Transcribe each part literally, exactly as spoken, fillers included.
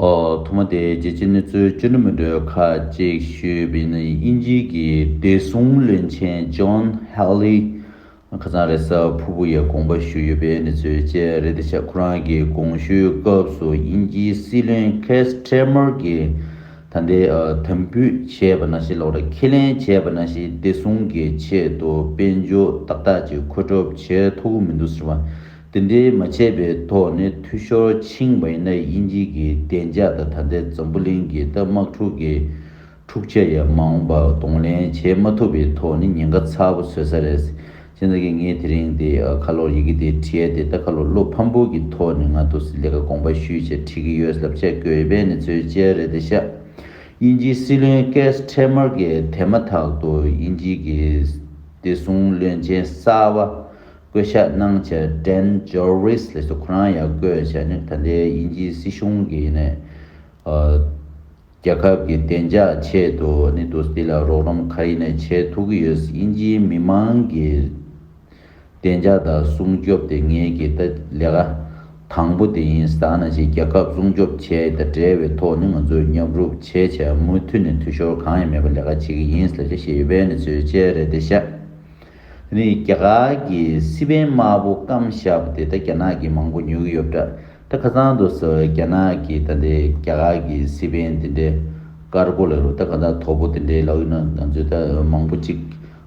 ཨོ། ཐོག་མ་དེ་རྒྱལ་སྤྱིའི་གནས་ཚུལ་སྤྱི་ནོར་མི་འགྲོའི་ཁག་ཅིག་ཞུས་པ་ཡིན་ན། དབྱིན་ཇི་གི་བདེ་སྲུང་བློན་ཆེན་ཇོན་ཧེ་ལི། ཁ་སང་རེས་གཟའ་ཕུར་བུ་ཡི་དགོངས་པ་ཞུས་ཡོད་པའི་གནས་ཚུལ་བཅས་རེད་ཤག་ཁོ་རང་གིས་དགོངས་ཞུའི་སྐབས་སུ་དབྱིན་ཇིའི་སྲིད་བློན་ཁེར་སི་ཊར་མར་གྱིས་ད་ལྟའི་ཨ་དམ་འབུལ་བྱས་པ་ནང་བཞིན་ལོག་ར་ཁས་ལེན་བྱས་པ་ནང་བཞིན་བདེ་སྲུང་གི་ཆེད་དུ་དཔལ་འབྱོར་ཏག་ཏག་ཅིག་མཁོ་སྒྲུབ་བྱེད་ཐུབ་ཀྱི་མི་འདུག་ཟེར་བ། དེ་འདྲའི་མ་བྱས་པའི་ཐོག་ནས་འཐུས་ཤོར་ཕྱིན་པ་ཡིན་ན། དབྱིན་ཇི་གི་བདེ་འཇགས་དང་ད་ལྟའི་འཛམ་བུ་གླིང་གི་ད་དམག་འཁྲུག་གི་འཁྲུག་ཆ་ཡང་མ་འོངས་པར་གདོང་ལེན་བྱེད་མ་ཐུབ་པའི་ཐོག་ནས་ཉེན་ཁ་ཚ་པོ་བཟོས་ས་རེད། བྱས་ཙང་གི་ངས་དེ་རིང་འདི་ཨ་ཁ་ལོར་ཡི་གེ་འདི་བྲིས་ཏེ། ད་ཁ་ལོར་བློ་ཕམ་པོ་གི་ཐོག་ནས་ང་འདུག་སེ་ལས་ཀ་དགོངས་པ་ཞུས་བྱས་བྲིས་ཀྱི་ཡོད་ལབ་བྱས་བཀོད་ཡོད་པའི་གནས་ཚུལ་བཅས་རེད་ཤག་དབྱིན་ཇིའི་སྲིད་བློན་ཀེར་སི་ཊར་མར་གྱིས་དེ་མ་ཐག་ཏུ་དབྱིན་ཇི་གི་བདེ་སྲུང་བློན་ཆེན་གསར་པ་བསྐོ་གཞག་གནང་བྱས། ཌེན་ཇོ་རིས་ལབ་སོ། ཁོ་རང་ཡང་བསྐོས་བྱས་ནས་ད་ལྟའི་དབྱིན་ཇིའི་སྲིད་གཞུང་གི་ནས་ཨ་རྒྱལ་ཁབ་ཀྱི་བདེ་འཇགས་ཆེད་དུ་ནི་འདུག་སེ་ལ་རོགས་རམ་ག་ཡིན་ནས་བྱེད་ཐུབ་ཀྱི་ཡོད། དབྱིན་ཇིའི་མི་མང་གི་བདེ་འཇགས་དང་སྲུང་སྐྱོབ་དེ་ངེད་ཀྱི་ད་ལས་ཀ་དང་པོ་དེ་ཡིན། ད་ནང་བཞིན་རྒྱལ་ཁབ་སྲུང་སྐྱོབ་བྱས་དང་འབྲེལ་བའི་ཐོག་ནས་ང་ཚོས་མཉམ་རུབ་བྱས་བྱས་མུ་མཐུད་ནས་འཐུས་ཤོར་གང་ཡང་མེད་པར་ལས་ཀ་བྱེད་ཀྱི་ཡིན་ལབ་བྱས་བཤད་ཡོད་པའི་གནས་ཚུལ་བཅས་རེད་ཤག་དེ་ནས་རྒྱ་གར་གྱི་སི་པན་དམར་པོ་སྐམ་བཞག་པ་དེ་ད་རྒྱ་ནག་གིས་མང་པོ་ཉོ་གི་ཡོད་པ་འདྲ། ད་ཁ་སང་དུས་སུ་རྒྱ་ནག་གིས་ད་ལྟའི་རྒྱ་གར་གྱི་སི་པན་དེ་འདྲའི་ཀར་གོ་ལབ་རོ། ད་ག་ད་དོ་པོ་དེ་འདྲའི་ལབ་ཡོད་ན། ང་ཚོས་ད་མང་པོ་ཅིག་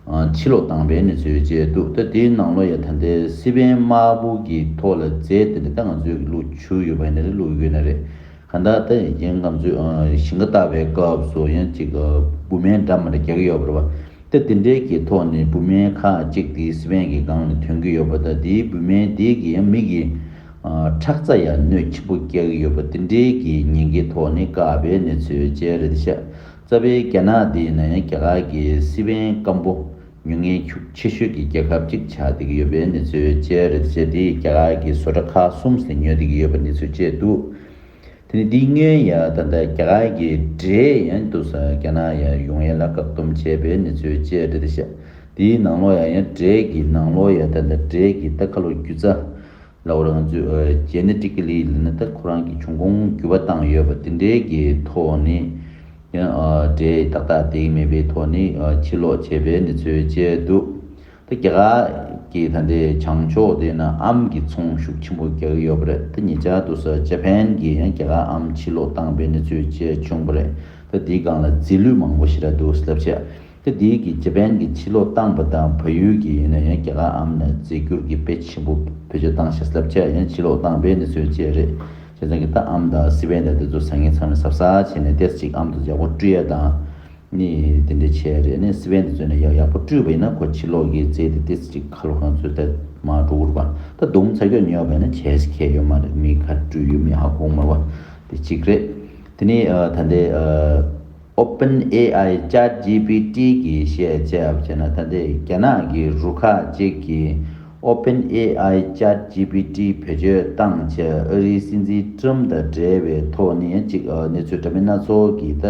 ཕྱིར་སློག་བཏང་པའི་གནས་ཚུལ་བཅས་འདུག་ད་དེའི་ནང་ལོགས་ཡ་ད་ལྟའི་སི་པན་དམར་པོ་གི་ཐོག་ལ་རྫས་དེ་འདྲ་ད་ང་ཚོས་བླུགས་བཅུག་ཡོད་པ་ཡིན་ན་རེད། བླུགས་ཡོད་ན་རེད། ག་ད་ད་ཡིན་ང་ཚོས་ཞིང་ཁ་བཏབ་པའི་སྐབས་སུ་ཡང་ཅིག་བུད་མེད་འདྲ་མི་འདྲ་རྒྱག་གི་ཡོད་པ་རེད་བ། ད་དེ་འདྲའི་གི་ཐོག་ནས་བུད་མེད་ཁག་ཅིག་དེའི་སི་པན་གྱི་སྒང་ནས་ཐོན་གྱི་ཡོད་པ་དང་། དེའི་བུད་མེད་དེ་གི་ཡང་མི་གི་ཨ་ཁྲག་རྩ་ཡང་གནོད་ཆེན་པོ་སྐྱེལ་གྱི་ཡོད་པ། དེ་འདྲའི་གི་ཉེན་ཁའི་ཐོག་ནས་བཀག་པའི་གནས་ཚུལ་བཅས་རེད་ཤག་རྩ་བའི་རྒྱ་ནག་དེ་ཡིན་ན་ཡང་རྒྱ་གར་གྱི་སི་པན་སྐམ་པོ་ཉོ་མཁན་ཤུགས་ཆེ་ཤོས་ཀྱི་རྒྱལ་ཁབ་ཅིག་ཆགས་བསྡད་ཀྱི་ཡོད་པའི་གནས་ཚུལ་བཅས་རེད་ཤག་དེ་རྒྱ་གར་གྱི་བཟོ་གྲྭ་ཁག་གསུམ་ནས་ཉོས་བསྡད་ཀྱི་ཡོད་པའི་གནས་ཚུལ་བཅས་འདུག་དེ་ནས་འདི་སྔོན་ཡང་ད་ལྟ་རྒྱ་གར་གྱི་འབྲས་ཡང་འདུག་ས། རྒྱ་ནག་ཡང་ཡོང་ཡ་ལ་བཀག་སྡོམ་བྱས་པའི་གནས་ཚུལ་བཅས་རེད་ཤག་དེའི་ནང་ལོགས་ཡང་ཡང་འབྲས་ཀྱི་ནང་ལོགས་ཡང་ད་ལྟ་འབྲས་ཀྱི་ད་ཁ་ལོ་རྒྱུ་རྩ་ལབ་ར། ང་ཚོས་ཇེ་ནེ་ཊི་ཀ་ལི་ལབ་ན་ད་ཁོ་རང་གི་འབྱུང་ཁུངས་འགྱུར་བ་བཏང་ཡོད་པ་དེ་འདྲའི་གི་ཐོག་ནས་ཡང་འབྲས་ཏག་ཏག་བསྡད་ཀྱི་མེད་པའི་ཐོག་ནས་ཕྱིར་སློག་བྱས་པའི་གནས་ཚུལ་བཅས་འདུག་ད་རྒྱ་གར་གྱི་ད་ལྟའི་བྱང་ཕྱོགས་དེ་ན་ཨམ་གྱི་ཚོང་ཤུགས་ཆེན་པོ་རྒྱག་གི་ཡོད་པ་རེད། ད་ཉེ་ཆར་དུས་སུ་ཇ་པན་གྱིས་ཡང་རྒྱ་གར་ཨམ་ཕྱིར་སློག་བཏང་པའི་གནས་ཚུལ་བཅས་བྱུང་བ་རེད། ད་དེའི་སྒང་ལ་རྫས་ལུད་མང་པོ་ཞེ་དྲག་འདུག་ལབ་བྱས། ད་དེའི་གི་ཇ་པན་གྱིས་ཕྱིར་སློག་བཏང་པ་དང་བལ་ཡུལ་གྱིས་ཡིན་ན་ཡང་རྒྱ་གར་ཨམ་ལ་རྫས་འགྱུར་གྱི་དཔེ་ཆེན་པོ་བེད་སྤྱོད་བཏང་ཤག་ལབ་བྱས་ཡང་ཕྱིར་སློག་བཏང་པའི་གནས་ཚུལ་བཅས་རེད། བྱས་ཙང་གི་ད་ཨམ་དང་སི་པན་དང་དེ་ཚོ་ཟ་མཁན་ཚང་མས་གཟབ་གཟབ་བྱས་ནས་ཏོག་ཙམ་ཅིག་ཨམ་དེ་ཡག་པོ་བཀྲུ་ཡ་དང་། ནི་དེ་འདྲ་བྱས་རེད། ནི་སི་པན་དེ་ཚོ་ནི་ཡག་ཡག་པོ་བཀྲུས་པ་ཡིན་ན་ཁོ་ཕྱིར་སློག་གི་རྫས་དེ་ཏོག་ཙམ་ཅིག་ཁ་ལོ་ཁང་ཚོས་ད་མར་འགྲོ་གི་རེད་པ། ད་རྡུང་ཚ་སྐྱོ་ཉོས་པ་ཡིན་ན་ཁྱད་ཁྱད་ཡོད་མ་རེད། མི་ཁ་བཀྲུས་ཡོད་མེད་ཧ་གོ་མ་རེད་པ། དེ་གཅིག་རེད། དེ་ནི་ཨ་ད་ལྟའི་ཨ་ཨོ་པན་ཨེ་ཨའི་ཅེཊ་ཇི་པི་ཊི་གིས་བཤད་བྱས་པ་བྱས་ན། ད་ལྟའི་རྒྱ་ནག་གི་རུ་ཁག་ཅིག་གིས་ཨོ་པན་ཨེ་ཨའི་ཅེཊ་ཇི་པི་ཊི་བེད་སྤྱོད་བཏང་བྱས་ཨ་རིའི་སྲིད་འཛིན་ཊམ་དང་འབྲེལ་བའི་ཐོག་ནས་ཅིག་ཨ་གནས་ཚུལ་འདྲ་མིན་སྣ་ཚོགས་ཀྱི་ད་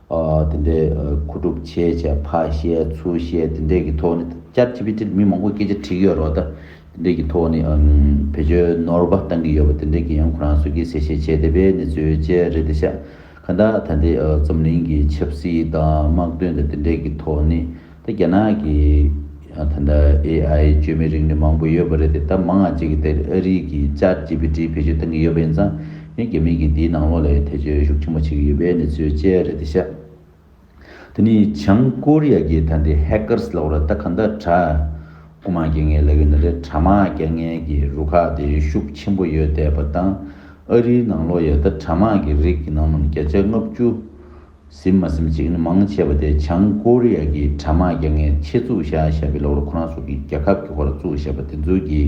ཨ་དེ་འདྲའི་ཨ་མཁོ་སྒྲུབ་བྱས་བྱས་ཕར་བཤད་ཚུར་བཤད་དེ་འདྲའི་གི་ཐོག་ནས། ཅེཊ་ཇི་པི་ཊི་མི་མང་པོ་སྐད་ཆ་དྲིས་ཡོད་རེད་པ། ད་དེ་འདྲའི་གི་ཐོག་ནས་ཨམ་བེད་སྤྱོད་ནོར་བ་བཏང་གི་ཡོད་པ་དེ་འདྲའི་གི་ཡང་ཁོ་རང་ཚོ་གིས་གསལ་བཤད་བྱས་བསྡད་པའི་གནས་ཚུལ་བཅས་རེད་ཤག་ག་ད་ད་ལྟའི་ཨ་འཛམ་གླིང་གི་ཆབ་སྲིད་དང་དམག་དོན་དང་དེ་འདྲའི་གི་ཐོག་ནས་ད་རྒྱ་ནག་གི་ཨ་ད་ལྟ་ཨེ་ཨའི་བཅོས་མའི་རིག་ནུས་མང་པོ་ཡོད་པ་རེད་དེ། ད་མང་ང་ཅིག་གིས་དེར་ཨ་རི་གི་ཅེཊ་ཇི་པི་ཊི་བེད་སྤྱོད་བཏང་གི་ཡོད་པ་ཡིན་ཙང་། ཡང་རྒྱ་མི་གིས་འདིའི་ནང་ལོགས་ལ་ཡང་ཐེ་བྱུས་ཤུགས་ཆེན་པོ་བྱེད་ཀྱི་ཡོད་པའི་གནས་ཚུལ་བཅས་རེད་ཤག་དེ་ནས་བྱང་ཀོ་རི་ཡ་གི་ད་ལྟའི་ཧེ་ཀར་སི་ལབ་ར། ད་ག་ད་དྲ་རྐུ་མ་རྒྱག་མཁན་ལབ་ཀྱི་ན་རེད། དྲ་དམག་རྒྱག་མཁན་གྱི་རུ་ཁག་དེ་ཤུགས་ཆེན་པོ་ཡོད་བསྡད་པ་དང་། ཨ་རིའི་ནང་ལོགས་ཡ་ད་དྲ་དམག་གི་རིགས་ཀྱི་ནང་ལོགས་ནས་བརྒྱ་ཆ་ལྔ་བཅུ་ཟིན་མ་ཟིན་ཅིག་ནི་མང་ཆེ་བ་དེ་བྱང་ཀོ་རི་ཡ་གི་དྲ་དམག་རྒྱག་མཁན་ཆེད་བཙུགས་བཞག་བཞག་པའི་ལོག་ར། ཁོ་རང་ཚོ་གི་རྒྱལ་ཁབ་ཀྱི་ཧོར་བཙུགས་བཞག་པ་དེ་ཚོ་གི་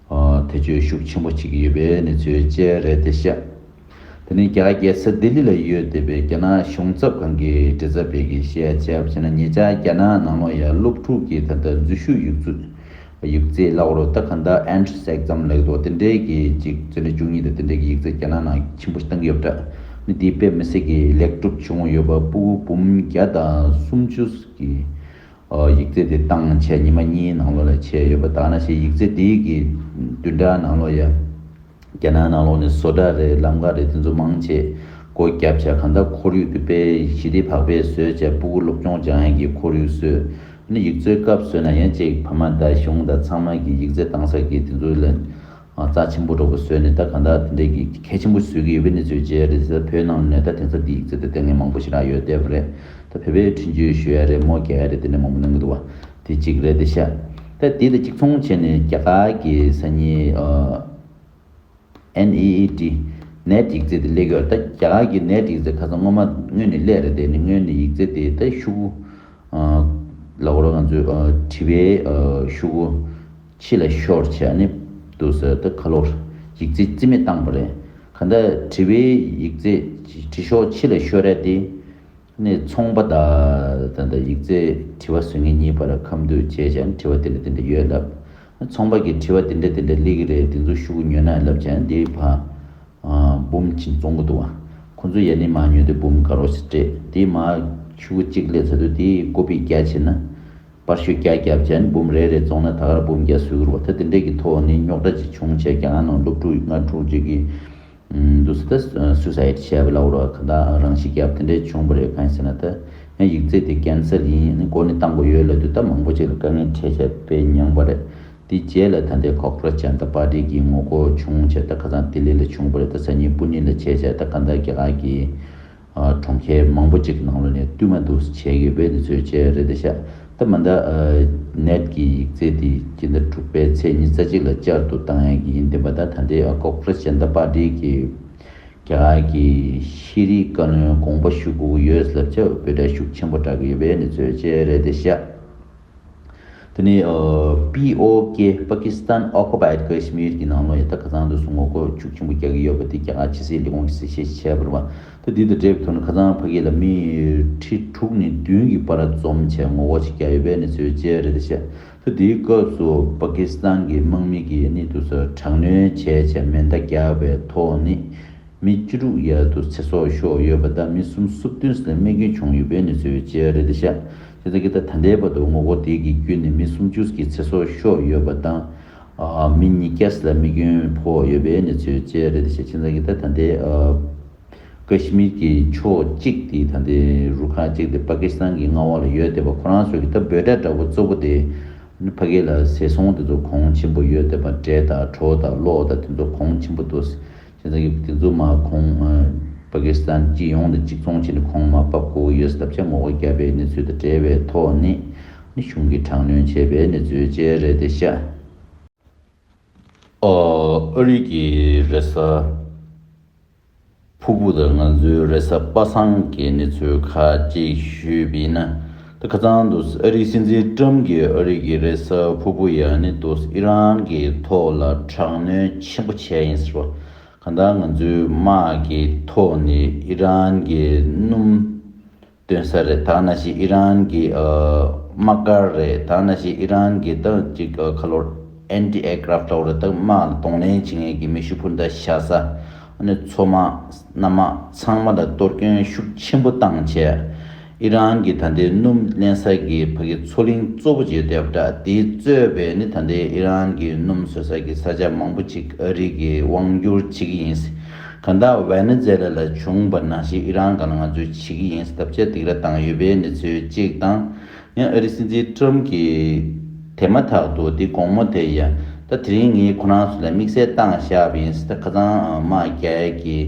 ཨ་ཐེ་བྱུས་ཤུགས་ཆེན་པོ་བྱེད་ཀྱི་ཡོད་པའི་གནས་ཚུལ་བཅས་རེད་དེ་ཤག་དེ་ནས་རྒྱ་གར་རྒྱལ་ས་ལྡི་ལི་ལ་ཡོད་བསྡད་པའི་རྒྱ་ནག་གཞུང་ཚབ་ཁང་གི་མགྲིན་ཚབ་པས་ཀྱིས་བཤད་བྱས་པ་བྱས་ན། ཉེ་ཆར་རྒྱ་ནག་ནང་ལོགས་ཡ་སློབ་ཕྲུག་གི་ད་ལྟ་འཛུལ་ཞུགས་ཡིག་ཚུགས་ཡིག་ཚད་ལབ་རོ། ད་ག་ད་ཨེན་ཊི་རན་སི་ཨེག་ཛམ་ལབ་འདུག་དེ་འདྲའི་གི་ཅིག་བརྩོན་འགྲུས་བཅུ་གཉིས་དང་དེ་འདྲའི་གི་ཡིག་ཚད་རྒྱ་ནག་ནང་ཆེན་པོ་ཞིག་བཏང་གི་ཡོད་པ་འདྲ། ནི་དེ་དཔེ་མི་སྲིད་ཀྱི་ལེགས་གྲུབ་བྱུང་ཡོད་པ། ཕྲུ་གུ་འབུམ་བརྒྱ་དང་སུམ་ཅུ་གི་ཨ་ཡིག་ཚད་དེ་བཏང་བྱས་ཉི་མ་གཉིས་ནང་ལོགས་ལ་བྱས་ཡོད་པ། ད་ནང་བཞིན་ཡིག་ཚད་དེའི་གི་བདུན་ཕྲག་ནང་ལོགས་ཡ་རྒྱ་ནག་ནང་ལོགས་ནས་བཟོ་གྲྭ་རེད། ལམ་ཁ་རེད། དེ་ཚོ་མང་ཆེ་ སྒོ་བརྒྱབ་བྱས། གང་ལྟར་ཁོར་ཡུག་དེ་དཔེ་ཞི་བདེ་བག་ཕེབས་བཟོས་བྱས། སྤུ་གུ་སློབ་སྦྱོང་སྦྱང་ཡས་ཀྱི་ཁོར་ཡུག་བཟོས། ཨ་ནི་ཡིག་ཚོའི་སྐབས་བཟོས་ན་ཡང་ཅིག་ཕ་མ་དང་གཞུང་དང་ཚང་མ་གིས་ཡིག་ཚད་བཏང་ས་གི་དེ་ཚོ་ལ་རྩ་ཆེན་པོ་འདྲ་པོ་བཟོས་ནས། ད་གང་ལྟར་དེ་འདྲའི་གི་གལ་ཆེན་པོ་བཟོ་གི་ཡོད་པའི་གནས་ཚུལ་བཅས་རེད་ཟེར། བོད་ནང་ནས་ད་དེང་སང་དེ་ཡིག་ཚད་དེ་ལྟས་ངན་མང་པོ་ཞིག་རག་ཡོད་བསྡད་པ་རེད། ད་བོད་པས་འཕྲིན་བཅོལ་ཞུ་ཡ་རེད། མོ་རྒྱག་ཡ་རེད། དེ་འདྲ་མང་པོ་གནང་གི་འདུག་བ། དེ་གཅིག་རེད་དེ་ཤག་ད་དེ་དང་གཅིག་མཚུངས་བྱས་ནས་རྒྱ་གར་གྱི་སང་ཉིན་ཨ། ནེཊ་ཡིག་ཚད་དེ་སླེབས་ཡོད། ད་རྒྱ་གར་གྱི་ནེཊ་ཡིག་ཚད་ཁ་སང་སྔོན་མ་སྔོན་ནས་སླེབས་རེད། དེ་ནི་སྔོན་ནས་ཡིག་ཚད་དེ་ད་ཤོག་གུ་ཨ་ལབ་དགོས་རེད། ང་ཚོའི་ཨ་དྲི་བའི་ཨ་ཤོག་གུ་ཕྱི་ལ་ཤོར་བྱས་ནི་འདུག་ཟེར། ད་ཁ་ལོར་ཡིག་ཚད་རྩིས་མེད་བཏང་པ་རེད། གང་ལྟར་དྲི་བའི་ཡིག་ཚད་དྲི་ཤོག་ཕྱི་ལ་ཤོར་ཡ་དེ། ནས་ཚོང་པ་དང་ད་ལྟ་ཡིག་ཚད་དྲི་བ་བཟོ་མཁན་གཉིས་བར་ཁ་མཐུན་བྱས་ཀྱང་དྲི་བ་དེ་འདྲ་དེ་འདྲ་ཡོད་ལབ། ཚོང་པ་གིས་དྲི་བ་དེ་འདྲ་དེ་འདྲ་སླེབས་ཀྱི་རེད། དེ་ཚོ་ཤོག་གུ་ཉོས་ན་ལབ་ཀྱང་དེའི་ཕ་འབུམ་གཅིག་བཙོང་གི་འདུག་བ། ཁོ་ཚོ་ཡ་ནི་མར་ཉོས་ཏེ་འབུམ་དགའ་རོགས་ཤིག་སྤྲད། དེ་མར་ཤོག་གུ་གཅིག་སླེབས་ཚར་དུས་དེའི་ཀོ་པི་བརྒྱ་བྱས་ན། པར་ཤོག་བརྒྱ་བརྒྱབ་བྱས་ནས་འབུམ་རེ་རེ་བཙོང་ན་ད་གར་འབུམ་བརྒྱ་བཟོ་གི་རེད་བ། ད་དེ་འདྲས་ཀྱི་ཐོག་ནས་རྙོག་དྲ་ཅིག་བྱུང་བྱས། རྒྱ་གར་ནང་སློབ་ཕྲུག་ལྔ་དྲུག་ཅིག་གིས་འདུག་སེ་ད་སུའི་སའིཌ་བྱས་པ་ལབ་དགོས་རེད་བ། གང་ལྟར་རང་ཤི་བརྒྱབ་དེ་འདྲས་བྱུང་བ་རེད། གང་ཡིན་ཟེར་ན་ད་ཡང་ཡིག་ཚད་དེ་ཀན་སལ་ཡིན། ཨ་ནི་འགོ་ནས་བཏང་དགོས་ཡོད་ལབ་དུས་ད་མང་པོ་ཅིག་ལ་དཀའ་ངལ་འཕྲད་བྱས་དཔེ་མྱངས་པ་རེད། དེ་རྗེས་ལ་ད་ལྟའི་ཀོག་རཱཇ་ཇན་ཏ་པར་ཊི་གི་ངོ་རྒོལ་བྱུང་བྱས། ད་ཁ་སང་ལྡི་ལི་ལ་བྱུང་བ་རེད། ད་སང་ཉིན་པུ་ནེ་ལ་བྱས་བྱས། ད་གང་ལྟར་རྒྱ་གར་གྱི་ཨ་གྲོང་ཁྱེར་མང་པོ་ཅིག་ནང་ལོགས་ནས་བསྟུད་མར་འདུག་སེ་བྱས་ཡོད་པའི་གནས་ཚུལ་བཅས་རེད་དེ་ཤག་ད་མ་ད་ཨ་ནེཊ་ཀྱི་ཡིག་ཚད་དེ་སྤྱི་ཟླ་དྲུག་པའི་ཚེས་ཉི་ཤུ་རྩ་གཅིག་ལ་བསྐྱར་དུ་བཏང་ཡ་གི་ཡིན། དེ་མ་ད་ད་ལྟའི་ཨ་ཀོག་རཱཇ་ཇན་ཏ་པར་ཊི་གི་རྒྱ་གར་གྱི་ཤེས་རིག་བཀའ་བློན་དགོངས་པ་ཞུ་དགོས་ཀྱི་ཡོད་ལབ་བྱས་འབོད་སྒྲ་ཤུགས་ཆེན་པོ་བསྒྲགས་ཀྱི་ཡོད་པའི་གནས་ཚུལ་བཅས་རེད་དེ་ཤག་དེ་ནས་ཨ་པི་ཨོ་ཀེ་Pakistan Occupied Kashmir གྱི་ནང་ལོགས་ཡ་ད་ཁ་སང་དུས་སུ་ངོ་རྒོལ་ཤུགས་ཆེན་པོ་རྒྱག་གི་ཡོད་པ་དེ་རྒྱ་གར་ཕྱི་སྲིད་ལས་ཁུངས་ཀྱིས་གསལ་བཤད་བྱས་པ་རེད་བ། ད་འདི་དང་འབྲེལ་བའི་ཐོག་ནས་ཁ་སང་ཕ་གི་ལ་མི་ཁྲི་དྲུག་ནས་བདུན་གྱི་བར་འཛོམས་བྱས་ངོ་རྒོལ་ཞིག་བརྒྱབ་ཡོད་པའི་གནས་ཚུལ་བཅས་རེད་ཤག་ད་དེའི་སྐབས་སུ་པ་ཀི་སི་ཐན་གྱི་དམག་མི་གིས་ནི་དུས་སུ་དྲག་གནོན་བྱས་བྱས་མེ་མདའ་བརྒྱབ་པའི་ཐོག་ནས། མི་བཅུ་དྲུག་ཡ་དུ་ཚེ་སྲོག་ཤོར་ཡོད་པ་དང་། མི་སུམ་ཅུ་སོ་བདུན་ཙམ་རྨས་སྐྱོན་བྱུང་ཡོད་པའི་གནས་ཚུལ་བཅས་རེད་ཤག་དེ་ཚོ་གི་ད་ད་ལྟའི་བར་དུ་ངོ་རྒོལ་དེ་གི་བརྒྱུད་ནས་མི་སུམ་ཅུ་གི་ཚེ་སྲོག་ཤོར་ཡོད་པ་དང་། ཨ་མི་ཉིས་བརྒྱ་ཙམ་རྨས་སྐྱོན་ཕོག་ཡོད་པའི་གནས་ཚུལ་བཅས་རེད་ཤག་དེ་ཚོ་གི་ད་ད་ལྟའི་ཨ་ཀ་ཤི་མིར་གྱི་ཕྱོགས་གཅིག་དེ་ད་ལྟའི་རུ་ཁག་གཅིག་དེ་པ་ཀི་སི་ཐན་གྱི་མངའ་འོག་ལ་ཡོད་བསྡད་པ། ཁོ་རང་ཚོ་གི་ད་འབོད་སྒྲ་འདྲ་པོ་གཙོ་བོ་དེ་ཕ་གི་ལ་ཟས་སོང་དེ་ཚོ་གོང་ཆེན་པོ་ཡོད་བསྡད་པ། འབྲས་དང་གྲོ་དང་གློག་དང་དེ་ཚོ་གོང་ཆེན་པོ་འདུག་དེ་ཚོ་གི་དེ་ཚོ་མར་གོང་ཨ་པ་ཀི་སི་ཐན་སྤྱི་ཡོངས་དང་གཅིག་མཚུངས་བྱས་ནས་གོང་མར་ཕབ་དགོས་ཀྱི་ཡོད་ཟེར་ཐབས་ཆག་ངོ་རྒོལ་བརྒྱབ་པའི་གནས་ཚུལ་དང་འབྲེལ་བའི་ཐོག་ནས་ནི་གཞུང་གིས་དྲག་གནོན་བྱས་པའི་གནས་ཚུལ་བཅས་རེད་དེ་ཤག་ཨ་ཨ་རི་གི་རེས་གཟའ་ཕུར་བུ་དང་ང་ཚོའི་རེས་གཟའ་པ་སངས་ཀྱི་གནས་ཚུལ་ཁག་ཅིག་ཞུས་པ་ཡིན་ན། ད་ཁ་སང་དུ་ཨ་རིའི་སྲིད་འཛིན་ཏྲམ་གྱིས་ཨ་རི་གི་རེས་གཟའ་ཕུར་བུ་ཡ་ནི་དུ་ཨི་རན་གྱི་ཐོག་ལ་དྲག་གནོན་ཆེན་པོ་བྱས་ཡིན་ཟེར་བ། གང་ལྟར་ང་ཚོའི་དམག་གི་ཐོག་ནས་ཨི་རན་གྱི་སྣུམ་སྟོན་ས་རེད། ད་ནང་བཞིན་ཨི་རན་གྱི་ཨ་དམག་སྒར་རེད། ད་ནང་བཞིན་ཨི་རན་གྱི་ད་ཅིག་ཨ་ཁ་ལོར་ཨན་ཊི་ཨེར་ཀ་རབ་ཊི་ལབ་རེད། ད་དམག་ལ་གདོང་ལེན་བྱེད་མཁན་གྱི་མེ་ཤུགས་འཕུར་མདའ་བཞག་ས། ཨ་ནི་མཚོ་དམག་གནམ་དམག་ཚང་མ་ལ་གཏོར་སྐྱོན་ཤུགས་ཆེན་པོ་བཏང་བྱས། ཨི་རན་གྱི་ད་ལྟའི་སྣུམ་ལེན་ས་གི་ཕ་གི་མཚོ་གླིང་གཙོ་བོ་ཅིག་ཡོད་བསྡད་པ་འདྲ། དེ་གཙོས་པའི་ནི་ད་ལྟའི་ཨི་རན་གྱི་སྣུམ་བཟོ་ས་གི་ས་ཆ་མང་པོ་ཅིག་ཨ་རི་གིས་དབང་སྒྱུར་བྱེད་ཀྱི་ཡིན། གང་ལྟར་ཝེ་ནེ་ཛེ་ལ་ལ་བྱུང་བ་ནང་བཞིན་ཨི་རན་སྒང་ལ་ང་ཚོས་བྱེད་ཀྱི་ཡིན་ཟེར་ཐབས་ཆག་སྡིགས་ར་བཏང་ཡོད་པའི་གནས་ཚུལ་གཅིག་དང་། ཡང་ཨ་རིའི་སྲིད་འཛིན་ཏྲམ་གྱིས་དེ་མ་ཐག་ཏུ་དེ་དགོང་མོ་དེ་ཡ་ད་དེ་རིང་ངས་ཁོ་རང་ཚོ་ལ་དམིགས་བསལ་བཏང་བཞག་པ་ཡིན་ཟེར། ད་ཁ་སང་དམག་རྒྱག་ཡས་ཀྱི་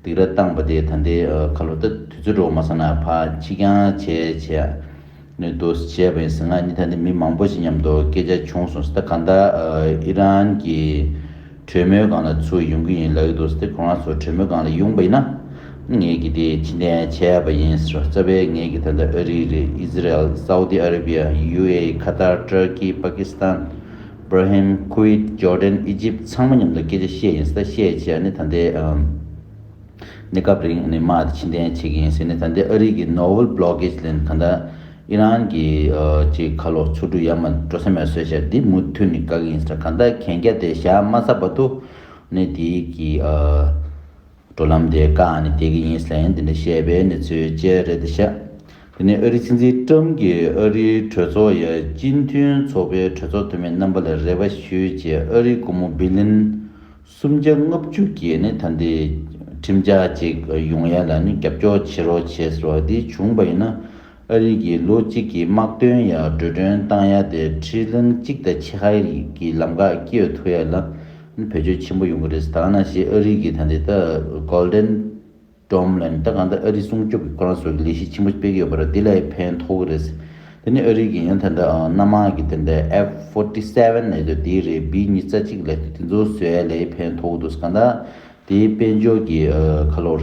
སྡིགས་ར་བཏང་པ་དེ་ད་ལྟའི་ཁ་ལོ་ད་དུས་ཚོད་འགྲོ་མ་སོང་ན་ཕར་ཕྱི་འགྱངས་བྱས་བྱས། ནས་འདུག་བྱས་པ་ཡིན་ཟེར། ང་གཉིས་ད་ནི་མི་མང་པོ་ཞིག་མཉམ་དུ་སྐད་ཆ་བྱུང་སོང་ཟེར། ད་གང་ལྟར་ཨི་རན་གྱི་གྲོས་མོལ་སྒང་ལ་ཚུར་ཡོང་གི་ཡིན་ལབ་ཀྱི་འདུག་ཟེར། ཏེ་ཁོ་རང་ཚོ་གྲོས་མོལ་སྒང་ལ་ཡོང་པ་ཡིན་ན་ངས་ཀྱི་དེ་ཕྱིར་འཐེན་བྱས་པ་ཡིན་ཟེར། རྩ་བའི་ངས་ཀྱི་ད་ལྟ་ཨ་རི་རེད། ཨི་ཟི་རལ། Saudi Arabia། ཡུ་ཨེ་ཨི། ཁ་ཏར། ཏུར་ཀི། པ་ཀི་སི་ཐན། བྷ་ར་ཧིན། ཁུ་ཝེད། ཇོར་ཌན། ཨི་ཇིབ། ཚང་མ་མཉམ་དུ་སྐད་ཆ་བཤད་ཡིན་ཟེར། ད་བཤད་བྱས་ནས་ད་ལྟའི་ཨམ། གནས་སྐབས་རིང་ནས་དམག་དེ་ཕྱིར་འཐེན་བྱེད་ཀྱི་ཡིན་ཟེར་ནས། ད་ལྟའི་ཨ་རི་གི་ནོ་ཝེལ་བྷི་ལོ་ཀེ་ཇི་ལེན་གང་ལྟར་ཨི་རན་གྱི་ཨ་ཅིག་ཁ་ལོ་མཚོ་གྲུ་ཡར་མར་འགྲོ་ས་མེད་བཟོས་བཞག་འདི་མུ་མཐུད་ནས་བཀག་གི་ཡིན་ཟེར། གང་ལྟར་གན་རྒྱ་དེ་བཞག་མ་ཚར་བར་དུ་ནས་དེའི་གི་ཨ་འགྲོ་ལམ་དེ་བཀག་ནས་བསྡད་ཀྱི་ཡིན་ཟེར་ཡང་དེ་འདྲ་བཤད་པའི་གནས་ཚུལ་བཅས་རེད་ཤག་དེ་ནས་ཨ་རིའི་སྲིད་འཛིན་ཏྲམ་གྱིས་ཨ་རིའི་གྲོས་ཚོགས་ཡ་སྤྱི་མཐུན་ཚོགས་པའི་གྲོས་ཚོགས་འཐུས་མི་རྣམ་པ་ལ་རེ་བ་ཞུས་རྗེས། ཨ་རིའི་སྒོར་མོ་བི་ལིན་སུམ་བརྒྱ་ལྔ་བཅུ་བརྒལ་ནས་ད་ལྟའི་ ཁྲིམས་འཆར་ཅིག་ཡོང་ཡ་ལ་ནི་རྒྱབ་སྐྱོར་བྱེད་རོགས་བྱེད་ཟེར་བ་འདི་བྱུང་པ་ཡིན་ན། ཨ་རི་གིས་ལོ་གཅིག་གི་དམག་དོན་ཡ་འགྲོ་གྲོན་བཏང་ཡ་དེ་ཁྲི་ལན་གཅིག་དང་ཕྱེད་ཀ་གི་ལམ་ཁ་སྐྱེལ་ཐུབ་ཡ་ལ་ནི་བེད་སྤྱོད་ཆེན་པོ་ཡོང་གི་རེད། ད་ག་ནང་བཞིན་ཨ་རི་གིས་ད་འདི་ད་Golden Dome ལ་ནི་ད་གང་ལྟར་ཨ་རི་སྲུང་སྐྱོབ་ཀྱི་ཁོ་རང་ཚོ་གི་ལས་གཞི་ཆེན་པོ་སྤེལ་གྱི་ཡོད་པ་རེད། འདི་ལ་ཡི་ཕན་ཐོགས་ཀྱི་རེད། དེ་ནི་ཨ་རི་གིས་ཡང་ད་ལྟ་ཨ་གནམ་དམག་གི་དེ་འདྲ་F forty seven ལབ་དུས་དེ་རེད། B ཉི་ཤུ་རྩ་གཅིག་ལབ་དུས་དེ་ཚོ་བཟོ་ཡ་ལ་ཡི་ཕན་ཐོགས་འདུག་གང་ལྟར་དེའི་དཔལ་འབྱོར་གྱི་ཨ་ཁ་ལོར་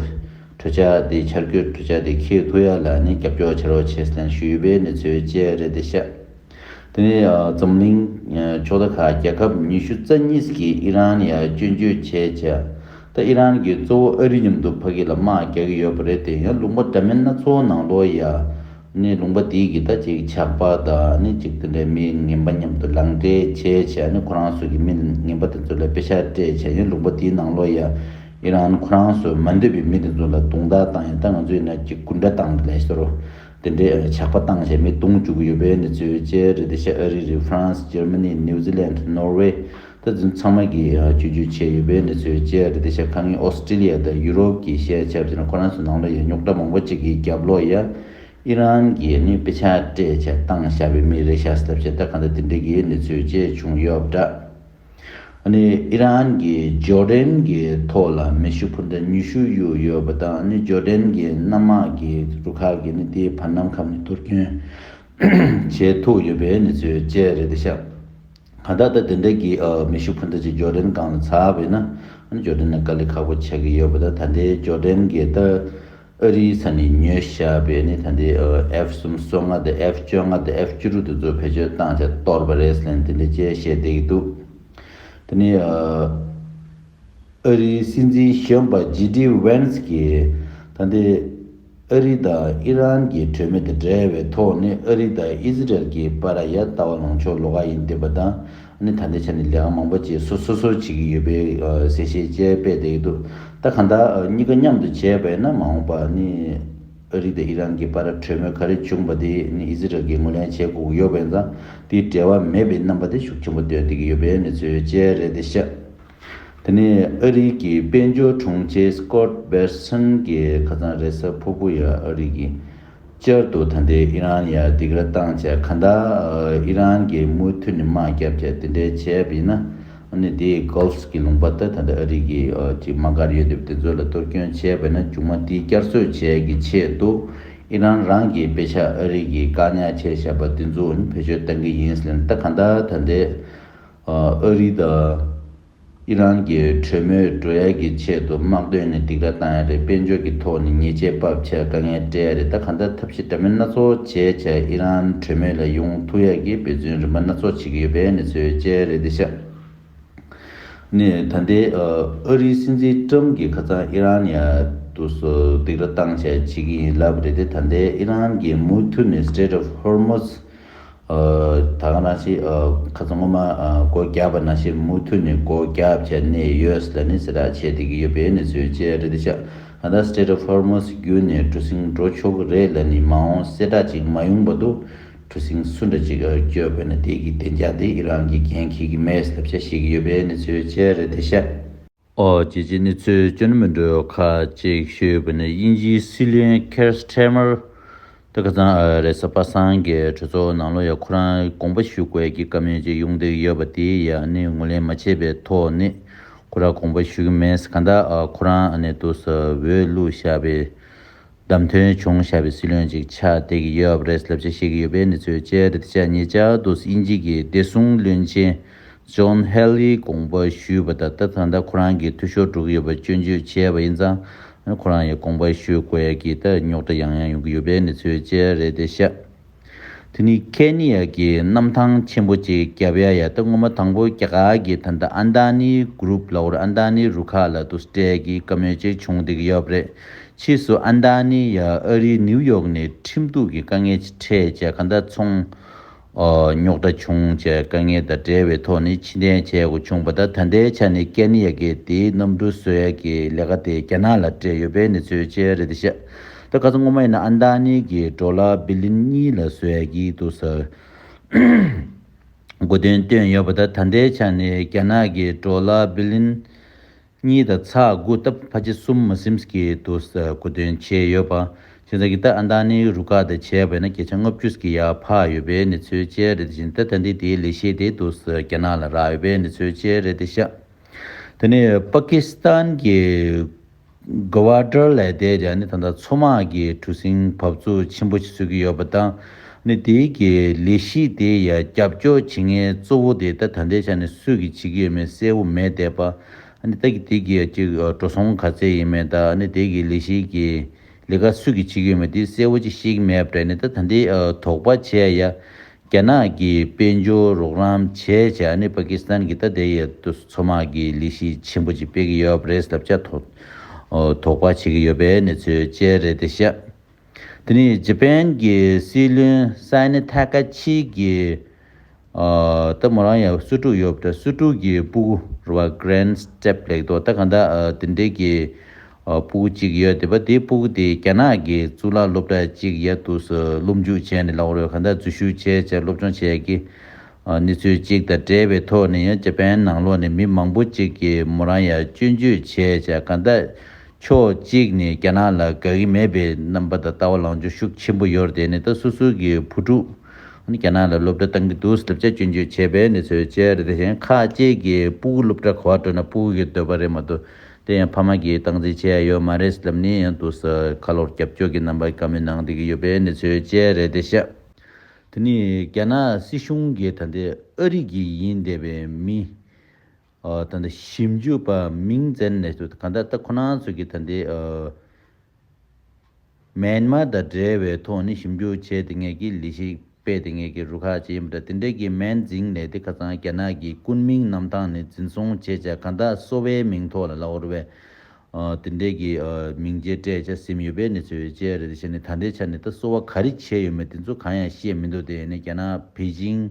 གྲོས་འཆར་དེ་འཆར་འགོད་གྲོས་འཆར་དེ་འཁྱེར་ཐུབ་ཡ་ལ་ནི་རྒྱབ་སྐྱོར་བྱེད་རོགས་བྱེད་ཟེར་ནས་ཞུས་ཡོད་པའི་གནས་ཚུལ་བཅས་རེད་དེ་ཤག་དེ་ནས་ཨ་འཛམ་གླིང་ཨ་ཕྱོགས་མཐའ་ཁག་རྒྱལ་ཁབ་ཉི་ཤུ་རྩ་གཉིས་ཀྱིས་ཨི་རན་ཡ་སྐྱོན་བརྗོད་བྱས་བྱས། ད་ཨི་རན་གྱིས་གཙོ་བོ་ཨ་རི་མཉམ་དུ་ཕ་གི་ལ་དམག་རྒྱག་གི་ཡོད་པ་རེད་དེ། ཡང་ལུང་པ་འདྲ་མིན་སྣ་ཚོགས་ནང་ལོགས་ཡ་ནི་ལུང་པ་དེའི་གི་ད་ཅིག་ཇག་པ་དང་ནི་ཅིག་དེ་འདྲའི་མི་ངན་པ་མཉམ་དུ་ལག་འབྲེལ་བྱས་བྱས་ནི་ཁོ་རང་ཚོ་གི་མི་ངན་པ་དེ་ཚོ་ལ་དཔེ་ཆ་སྤྲད་བྱས། ཡང་ལུང་པ་དེའི་ནང་ལོགས་ཡ་ཨི་རན་ཁོ་རང་ཚོ་མ་འདོད་པའི་མི་དེ་ཚོ་ལ་རྡུང་རྡེག་བཏང་ཡ། ད་ང་ཚོ་ཡིན་ན་ཅིག་གུན་ཁྲན་ཏང་དེ་ལས་ཤོར་རོ། དེ་འདྲའི་ཇག་པ་བཏང་བྱས་མི་རྡུང་བཅུག་གི་ཡོད་པའི་གནས་ཚུལ་བཅས་རེད་དེ་ཤག་ཨ་རི་རེད། ཧྥ་རན་སི། འཇར་མ་ནི། ནིའུ་ཛི་ལན། ནོར་ཝེ། ད་འཛིན་ཚང་མ་གིས་སྐྱོན་བརྗོད་བྱས་ཡོད་པའི་གནས་ཚུལ་བཅས་རེད་དེ་ཤག་ཁ་ངན་ཨོ་སི་ཀྲི་ལི་ཡ་དང་ཡུ་རོབ་ཀྱིས་བཤད་བྱས་པ་ཡིན་ན་ཁོ་རང་ཚོའི་ནང་ལ་ཡང་རྙོག་དྲ་མང་པོ་ཅིག་གི་རྒྱབ་ལོགས་ཡ་ཨི་རན་གྱིས་ནི་དཔེ་ཆ་སྤྲད་བྱས་བཏང་བཞག་པའི་མི་རེད་ཤག་ཟེར་བྱས། ད་གང་ལྟར་དེ་འདྲའི་གི་གནས་ཚུལ་བཅས་བྱུང་ཡོད་པ་འདྲ། ཨ་ནི་ཨི་རན་གྱིས་ཇོར་ཌན་གྱི་ཐོག་ལ་མེ་ཤུགས་འཕུར་མདའ་ཉི་ཤུ་གཡུགས་ཡོད་པ་དང་། ཨ་ནི་ཇོར་ཌན་གྱི་གནམ་དམག་གི་རུ་ཁག་གིས་ནི་དེའི་བར་གནམ་ཁམས་ནས་གཏོར་སྐྱོན་བྱེད་ཐུབ་ཡོད་པའི་གནས་ཚུལ་བཅས་རེད་དེ་ཤག་གང་ལྟར་ད་དེ་འདྲ་གི་ཨ་མེ་ཤུགས་འཕུར་མདའ་ཅིག་ཇོར་ཌན་སྒང་ལ་ཚར་བ་ཡིན་ན། ཨ་ནི་ཇོར་ཌན་ལ་དཀའ་ལས་ཁག་པོ་ཆགས་ཀྱི་ཡོད་པ་དང་། ད་ལྟའི་ཇོར་ཌན་གྱིས་ད་ཨ་རིའི་ས་ནས་ཉོས་བཞག་པའི་ནི་ད་ལྟའི་ཨ་ཨེཕ་སུམ་སོ་ལྔ་དང་ཨེཕ་བཅོ་ལྔ་དང་ཨེཕ་བཅུ་དྲུག་དེ་ཚོ་བེད་སྤྱོད་བཏང་བྱས་གཏོར་བ་རེད་ཟེར་ནས་དེ་འདྲ་བཅས་བཤད་བསྡད་ཀྱི་འདུག་དེ་ནས་ཨ་ཨ་རིའི་སྲིད་འཛིན་གཞོན་པ་ཇེ་ཌི་ཝན་སི་གིས་ད་ལྟའི་ཨ་རི་དང་ཨི་རན་གྱི་གྲོས་མོལ་དང་འབྲེལ་བའི་ཐོག་ནས་ཨ་རི་དང་ཨི་ཟི་རལ་གྱི་བར་ཡ་ལྟ་བ་ལངས་ཕྱོགས་ལོགས་ཀ་ཡིན་བསྡད་པ་དང་། ཨ་ནི་ད་ལྟའི་ཆ་ནས་ལས་ཀ་མང་པོ་ཅིག་སོ་སོ་སོ་བྱེད་ཀྱི་ཡོད་པའི་ཨ་གསལ་བཤད་བཅས་སྤེལ་བསྡད་ཀྱི་འདུག་ད་གང་ལྟར་ཨ་གཉིས་ཀ་མཉམ་དུ་བྱས་པ་ཡིན་ན་མ་འོངས་པ་ནི་ཨ་རི་དང་ཨི་རན་གྱི་བར་གྲོས་མོལ་ག་རེ་བྱུང་པ་དེ་ནི་ཨི་ཟི་རལ་གྱིས་ངོས་ལེན་བྱེད་དགོས་ཀྱི་ཡོད་པ་ཡིན་ཙང་། དེའི་འབྲེལ་བ་མེད་པའི་རྣམ་པ་དེ་ཤུགས་ཆེན་པོ་སྟོན་བསྡད་ཀྱི་ཡོད་པའི་གནས་ཚུལ་བཅས་རེད་དེ་ཤག་དེ་ནས་ཨ་རི་གི་དཔལ་འབྱོར་དྲུང་ཆེ་སི་ཀོཊ་བེ་རི་སོན་གྱིས་ཁ་སང་རེས་གཟའ་ཕུར་བུ་ཡ་ཨ་རི་གི་བསྐྱར་དུ་ད་ལྟའི་ཨི་རན་ཡ་སྡིགས་ར་བཏང་བྱས། གང་ལྟར་ཨི་རན་གྱིས་མུ་མཐུད་ནས་དམག་བརྒྱབ་བྱས་དེ་འདྲའི་བྱས་པ་ཡིན་ན། ཨ་ནི་དེའི་གོལ་ཕི་གི་ལུང་པ་ད་ད་ལྟ་ཨ་རི་གི་ཨ་ཅིག་དམག་སྒར་ཡོད་དེ་དེ་ཚོ་ལ་གཏོར་སྐྱོན་བྱས་པ་ཡིན་ན། མཇུག་མ་དེའི་བསྐྱར་གསོ་བྱས་ཀྱི་ཆེད་དུ་ཨི་རན་རང་གིས་དཔེ་ཆ་ཨ་རི་གིས་བཀག་ཉར་བྱས་བཞག་པ་དེ་ཚོ་ནི་བེད་སྤྱོད་གཏང་གི་ཡིན་ཟེར་ལབ། ད་གང་ལྟར་ད་ལྟའི་ཨ་རི་དང་། ཨི་རན་གྱི་གྲོས་མོལ་འགྲོ་ཡ་གི་ཆེད་དུ་དམག་དོན་ནས་སྡིགས་ར་བཏང་ཡ་རེད། དཔལ་འབྱོར་གྱི་ཐོག་ནས་ཉེས་ཆད་ཕབ་བྱས་དཀའ་ངལ་སྤྲད་ཡ་རེད། ད་གང་ལྟར་ཐབས་ཤེས་འདྲ་མིན་སྣ་ཚོགས་བྱས་བྱས་ཨི་རན་གྲོས་མོལ་ལ་ཡོང་ཐུབ་ཡ་གི་འབད་བརྩོན་རིམ་པ་སྣ་ཚོགས་བྱེད་ཀྱི་ཡོད་པའི་གནས་ཚུལ་བཅས་རེད་དེ་ཤག་ནས་ད་ལྟའི་ཨ་རིའི་སྲིད་འཛིན་ཀྲམ་གྱིས་ཁ་སང་ཨི་རན་ཡ་དུ་སོ་སྡིགས་ར་བཏང་བྱས་བྱེད་ཀྱི་ཡིན་ལབ་རེད་དེ། ད་ལྟའི་ཨི་རན་གྱིས་མུ་མཐུད་ནས་Strait of Hormuz ཨ་ད་ག་ནང་བཞིན་ཨ་ཁ་སང་སྔོན་མ་ཨ་སྒོ་བརྒྱབ་པ་ནང་བཞིན་མུ་མཐུད་ནས་སྒོ་བརྒྱབ་བྱས་གནས་ཡོད་ཟེར་ནས་གསལ་བསྒྲགས་བྱས་བསྡད་ཀྱི་ཡོད་པའི་གནས་ཚུལ་བཅས་རེད་དེ་ཤག་གང་ལྟར་Strait of Hormuz བརྒྱུད་ནས་གྲུ་གཟིངས་འགྲོ་ཆོག་གི་རེད་ལབ་ནས་མ་འོངས་གསལ་བསྒྲགས་ཅིག་མ་ཡོང་བར་དུ་གྲུ་གཟིངས་སུ་འདྲ་ཅིག་ཨ་བསྐྱོད་པ་ཡིན་ན་དེ་གི་བདེ་འཇགས་དེ་ཨི་རན་གྱིས་འགན་འཁྱེར་གྱི་མེད་ཟེར་བཤད་ཀྱི་ཡོད་པའི་གནས་ཚུལ་བཅས་རེད་དེ་ཤག་ཨོ་རྒྱལ་སྤྱིའི་གནས་ཚུལ་སྤྱི་ནོར་མི་འགྲོ་ཁག་ཅིག་ཞུས་པ་ནི། དབྱིན་ཇིའི་སྲིད་བློན་ཁེར་སི་ཊེ་མར་ད་ཁ་སང་ཨ་རེས་གཟའ་པ་སངས་ཀྱི་གྲོས་ཚོགས་ནང་ལོགས་ཡ་ཁོ་རང་དགོངས་པ་ཞུ་དགོས་ཀྱི་བཀའ་མོལ་ཅིག་ཡོང་བསྡད་ཡོད་པ་དེ་ཡ་ནི་ངོས་ལེན་མ་བྱས་པའི་ཐོག་ནས་ཁོ་རང་དགོངས་པ་ཞུ་གི་མེད། གང་ལྟར་ཨ་ཁོ་རང་ཨ་ནི་དུ་ས་འོས་བླུགས་བཞག་པའི་བདམས་ཐོན་བྱུང་བཞག་པའི་སྲིད་བློན་ཅིག་ཆགས་བསྡད་ཀྱི་ཡོད་པ་རེད་ལབ་བྱས་བཤད་ཀྱི་ཡོད་པའི་གནས་ཚུལ་བཅས་རེད་དེ་ཤག་ཉེ་ཆར་དུ་དབྱིན་ཇི་གི་བདེ་སྲུང་བློན་ཆེན་ཇོན་ཧེ་ལིས་དགོངས་པ་ཞུས་པ་དང་། ད་ད་ལྟ་ཁོ་རང་གི་འཐུས་ཤོར་འགྲོ་གི་ཡོད་པ་སྐྱོན་བརྗོད་བྱས་པ་ཡིན་ཙང་། ཁོ་རང་ཡང་དགོངས་པ་ཞུ་དགོས་ཡ་གི་ད་རྙོག་དྲ་ཡང་ཡང་ཡོང་གི་ཡོད་པའི་གནས་ཚུལ་བཅས་རེད་དེ་ཤག་དེ་ནི་ཁེ་ནི་ཡ་གི་གནམ་ཐང་ཆེན་པོ་ཅིག་བརྒྱབ་ཡ་ཡ། ད་སྔོན་མ་དང་པོ་རྒྱ་གར་གྱི་ད་ལྟ་ཨན་ད་ནི་གུ་རུབ་ལབ་དགོས་རེད། ཨན་ད་ནི་རུ་ཁག་ལ་དུ་སྤྲད་ཀྱི་བཀའ་མོལ་ཅིག་བྱུང་བསྡད་ཀྱི་ཡོད་པ་རེད། ཕྱིས་སུ་ཨན་ད་ནི་ཡ་ཨ་རིའི་ནིའུ་ཡོག་ནས་ཁྲིམས་གཏུག་གི་དཀའ་ངལ་ཅིག་འཕྲད་བྱས་གང་ལྟར་ཚོང་ཨ་རྙོག་དྲ་བྱུང་བྱས་དཀའ་ངལ་དང་འབྲེལ་བའི་ཐོག་ནས་ཕྱིར་འཐེན་བྱེད་དགོས་བྱུང་བ་དང་། ད་ལྟའི་ཆ་ནས་ཀེ་ནི་ཡ་གིས་དེའི་གནམ་གྲུ་བཟོ་ཡ་གི་ལས་ཀ་དེ་རྒྱ་ནག་ལ་སྤྲད་ཡོད་པའི་གནས་ཚུལ་བཅས་རེད་དེ་ཤག་ད་ཁ་སང་སྔོན་མ་ཡིན་ན་ཨན་ད་ནི་གི་ཌོ་ལར་བི་ལིན་གཉིས་ལ་བཟོ་ཡ་གི་དུ་ས་དགོས་འདུན་བཏོན་ཡོད་པ་དང་། ད་ལྟའི་ཆ་ནས་རྒྱ་ནག་གི་ཌོ་ལར་བི་ལིན་ གཉིས་དང་ཚེག་དགུ་ད་ཕལ་ཆེར་གསུམ་མ་ཟིན་གྱི་འདུག་གོ་དོན་བྱས་ཡོད་པ། བྱས་ཙང་གི་ད་ཨན་ཏ་ནི་རུ་ཁག་དང་བྱས་པ་ན་བརྒྱ་ཆ་ལྔ་བཅུ་གི་ཡར་འཕར་ཡོད་པའི་གནས་ཚུལ་བཅས་རེད། དེ་བཞིན་ད་ད་ལྟའི་དེའི་ལས་གཞི་དེ་འདུག་རྒྱ་ནག་ལ་རག་ཡོད་པའི་གནས་ཚུལ་བཅས་རེད་དེ་ཤག་དེ་ནས་པ་ཀི་སི་ཐན་གྱི་གྷ་ཝ་ཌར་ལ་བསྡད་ཀྱང་ནི་ད་ལྟ་མཚོ་དམག་གི་གྲུ་གཟིངས་འབབ་ཚུགས་ཆེན་པོ་ཞིག་བཟོ་གི་ཡོད་པ་དང་། ནི་དེའི་གི་ལས་གཞི་དེ་ཡ་རྒྱབ་སྐྱོར་བྱེད་མཁན་གཙོ་བོ་དེ་ད་ད་ལྟའི་ཆ་ནས་སུས་གི་བྱེད་ཀྱི་ཡོད་མེད་གསལ་བོ་མེད་བསྡད་པ། ནི་ད་གི་དེ་གི་ཅིག་འགྲོ་སོང་ག་ཚད་ཡིན་མེད་དང་ནི་དེ་གི་ལས་གཞི་གི་ལས་ཀ་སུས་གི་བྱེད་ཀྱི་ཡོད་མེད་དེ་གསལ་བོ་ཅིག་ཤེས་ཀྱི་མེད་པ་རེད། ནི་ད་ད་ལྟའི་དོགས་པ་བྱས་ཡ། རྒྱ་ནག་གི་དཔལ་འབྱོར་རོགས་རམ་བྱས་བྱས་ནི་པ་ཀི་སི་ཐན་གྱི་ད་ལྟའི་ཡ་མཚོ་དམག་གི་ལས་གཞི་ཆེན་པོ་ཅིག་སྤེལ་གྱི་ཡོད་པ་རེད་ལབ་བྱས་དོགས་དོགས་པ་བྱེད་ཀྱི་ཡོད་པའི་གནས་ཚུལ་བཅས་རེད་དེ་ཤག་དེ་ནས་ཇ་པན་གྱི་སྲིད་བློན་སའི་ནི་ཐ་ཀ་ཆི་གིས་ད་མོ་རང་ཡང་སུ་ཀྲུག་ཡོད་པ་སུ་ཀྲུག་གི་སྤུ་གུ་རུ་བ་Grand Step ལེགས་དོ་ད་གང་ལྟར་དེ་འདྲའི་གི་སྤུ་གུ་གཅིག་ཡོད་དེ་པ་དེའི་སྤུ་གུ་དེ་རྒྱ་ནག་གི་གཙུག་ལག་སློབ་གྲྭ་གཅིག་ཡ་དུ་སློབ་འཇུག་བྱས་ནས་ལབ་རེད། གང་ལྟར་འཛུལ་ཞུགས་བྱས་བྱས་སློབ་སྦྱོང་བྱས་ཀྱི་གནས་ཚུལ་གཅིག་དང་འབྲེལ་བའི་ཐོག་ནས་ཡང་ཇ་པན་ནང་ལོགས་ནས་མི་མང་པོ་གཅིག་གིས་མོ་རང་ཡ་སྐྱོན་བརྗོད་བྱས་བྱས་གང་ལྟར་ཕྱོགས་གཅིག་ནས་རྒྱ་ནག་ལ་དགའ་གི་མེད་པའི་རྣམ་པ་དང་ལྟ་བ་ལངས་ཕྱོགས་ཤུགས་ཆེན་པོ་ཡོད་རེད། དེ་ནས་ད་སོ་སོ་གི་བུ་ཕྲུག་རྒྱ་ནག་ལ་སློབ་གྲྭ་བཏང་གི་འདུག་ཟེར་བྱས་སྐྱོན་བརྗོད་བྱས་པའི་གནས་ཚུལ་བཅས་རེད། དེ་བཞིན་ཁག་ཅིག་གིས་སྤུ་གུ་སློབ་གྲྭ་ག་པར་འགྲོ་ན་སྤུ་གུ་གི་འདོད་པ་རེད་མ་གཏོགས། དེ་ཡང་ཕ་མ་གིས་སྟངས་འཛིན་བྱས་ཡ་ཡོད་མ་རེད་ལབ་ནས་ཡང་དུ་ས་ཁ་ལོར་རྒྱབ་སྐྱོར་གྱི་རྣམ་པ་བཀའ་མོལ་གནང་བསྡད་ཀྱི་ཡོད་པའི་གནས་ཚུལ་བཅས་རེད་དེ་ཤག་དེ་ནས་རྒྱ་ནག་སྲིད་གཞུང་གིས་ད་ལྟའི་ཨ་རི་གི་ཡིན་བསྡད་པའི་མི་ད་ལྟ་ཞིབ་འཇུག་པ་མིང་བཙན་ནས་གང་ལྟར་ད་ཁོ་རང་ཚོ་གི་ད་ལྟའི་མེན་མར་དང་འབྲེལ་བའི་ཐོག་ནས་ཞིབ་འཇུག་བྱས་ཏེ་ངེད་ཀྱི་ལས་གཞི་སྤེལ་ཏེ་ངེད་ཀྱི་རུ་ཁག་ཅིག་ཡིན་པ་འདྲ་དེ་འདྲས་ཀྱི་མེན་འཛིང་ནས་དེ་ཁ་སང་རྒྱ་ནག་གི་སྐུ་མིང་གནང་སྟངས་ནས་འཛིན་བཟུང་བྱས་བྱས་གང་ལྟར་གསོ་བའི་མིང་ཐོག་ལ་ལབ་དགོས་རེད་པས། དེ་འདྲས་ཀྱི་མིང་ཆད་སྤྲད་བྱས་ཟིན་ཡོད་པའི་གནས་ཚུལ་བཅས་རེད། དེ་བྱས་ནས་ད་ལྟའི་ཆ་ནས་ད་གསོ་བ་ག་རེ་བྱས་ཡོད་མེད་དེ་ཚོ་གང་ཡང་ཤེས་མི་འདུག་དེ་ནས་རྒྱ་ནག་པེ་ཅིང་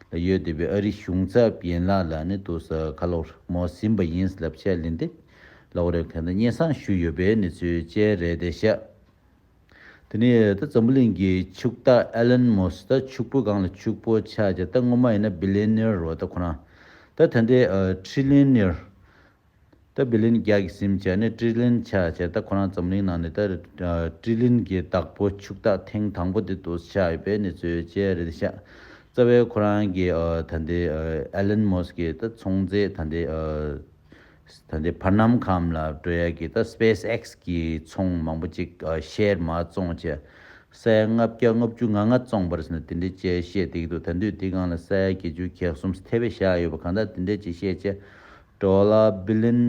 ལ་ཡོད་བསྡད་པའི་ཨ་རི་གཞུང་ཚབ་ཡན་ལག་ལ་ནི་དུ་ས་ཁ་ལོར་མོ་ཟིན་པ་ཡིན་ལབ་བྱས་ལན་དེ་ལབ་དགོས་རེད། གང་ལྟར་སྙན་སེང་ཞུས་ཡོད་པའི་གནས་ཚུལ་བཅས་རེད་དེ་ཤག་དེ་ནས་ད་འཛམ་བུ་གླིང་གི་ཕྱུག་བདག་ཨེ་ལན་མོ་སི་ད་ཕྱུག་པོ་སྒང་ལ་ཕྱུག་པོ་ཆགས་བྱས་ད་སྔོན་མ་ཡིན་ན་བི་ལི་ཡོན་ནེར་རེད་པ། ད་ཁོ་རང་ད་ད་ལྟའི་ཨ་ཊི་རི་ལི་ཡོན་ནེར་ད་བི་ལི་ཡོན་བརྒྱ་གི་ཟིན་བྱས་ནས་ཊི་རི་ལི་ཡོན་ཆགས་བྱས་ད་ཁོ་རང་འཛམ་གླིང་ནང་ནས་ད་ཨ་ཊི་རི་ལི་ཡོན་གྱི་བདག་པོ་ཕྱུག་བདག་ཐེངས་དང་པོ་དེ་འདུག་ཆགས་ཡོད་པའི་གནས་ཚུལ་བཅས་རེད་ཤག་རྩ་བའི་ཁོ་རང་གི་ཨ་ད་ལྟའི་ཨ་ཨེ་ལན་མོ་སི་གི་ད་ཚོང་རྫས་ད་ལྟའི་ཨ་ད་ལྟའི་བར་ནམ་ཁམས་ལ་འགྲོ་ཡ་གི་ད་སྤེ་སི་ཨེག་སི་གི་ཚོང་མང་པོ་ཅིག་ཨ་ཤེར་མར་བཙོངས་བྱས་ས་ཡ་ལྔ་བརྒྱ་ལྔ་བཅུ་ང་ལྔ་བཙོངས་པ་རེད་ཟེར་ནས་དེ་འདྲའི་བཅས་བཤད་བསྡད་ཀྱི་འདུག་ད་དུང་དེ་སྒང་ལ་ས་ཡ་བརྒྱད་ཅུ་གྱ་གསུམ་ཐེ་བའི་བཞག་ཡོད་པ་གང་ལྟར་དེ་འདྲའི་ཅིག་བཤད་བྱས་ཌོ་ལར་བི་ལི་ཡོན་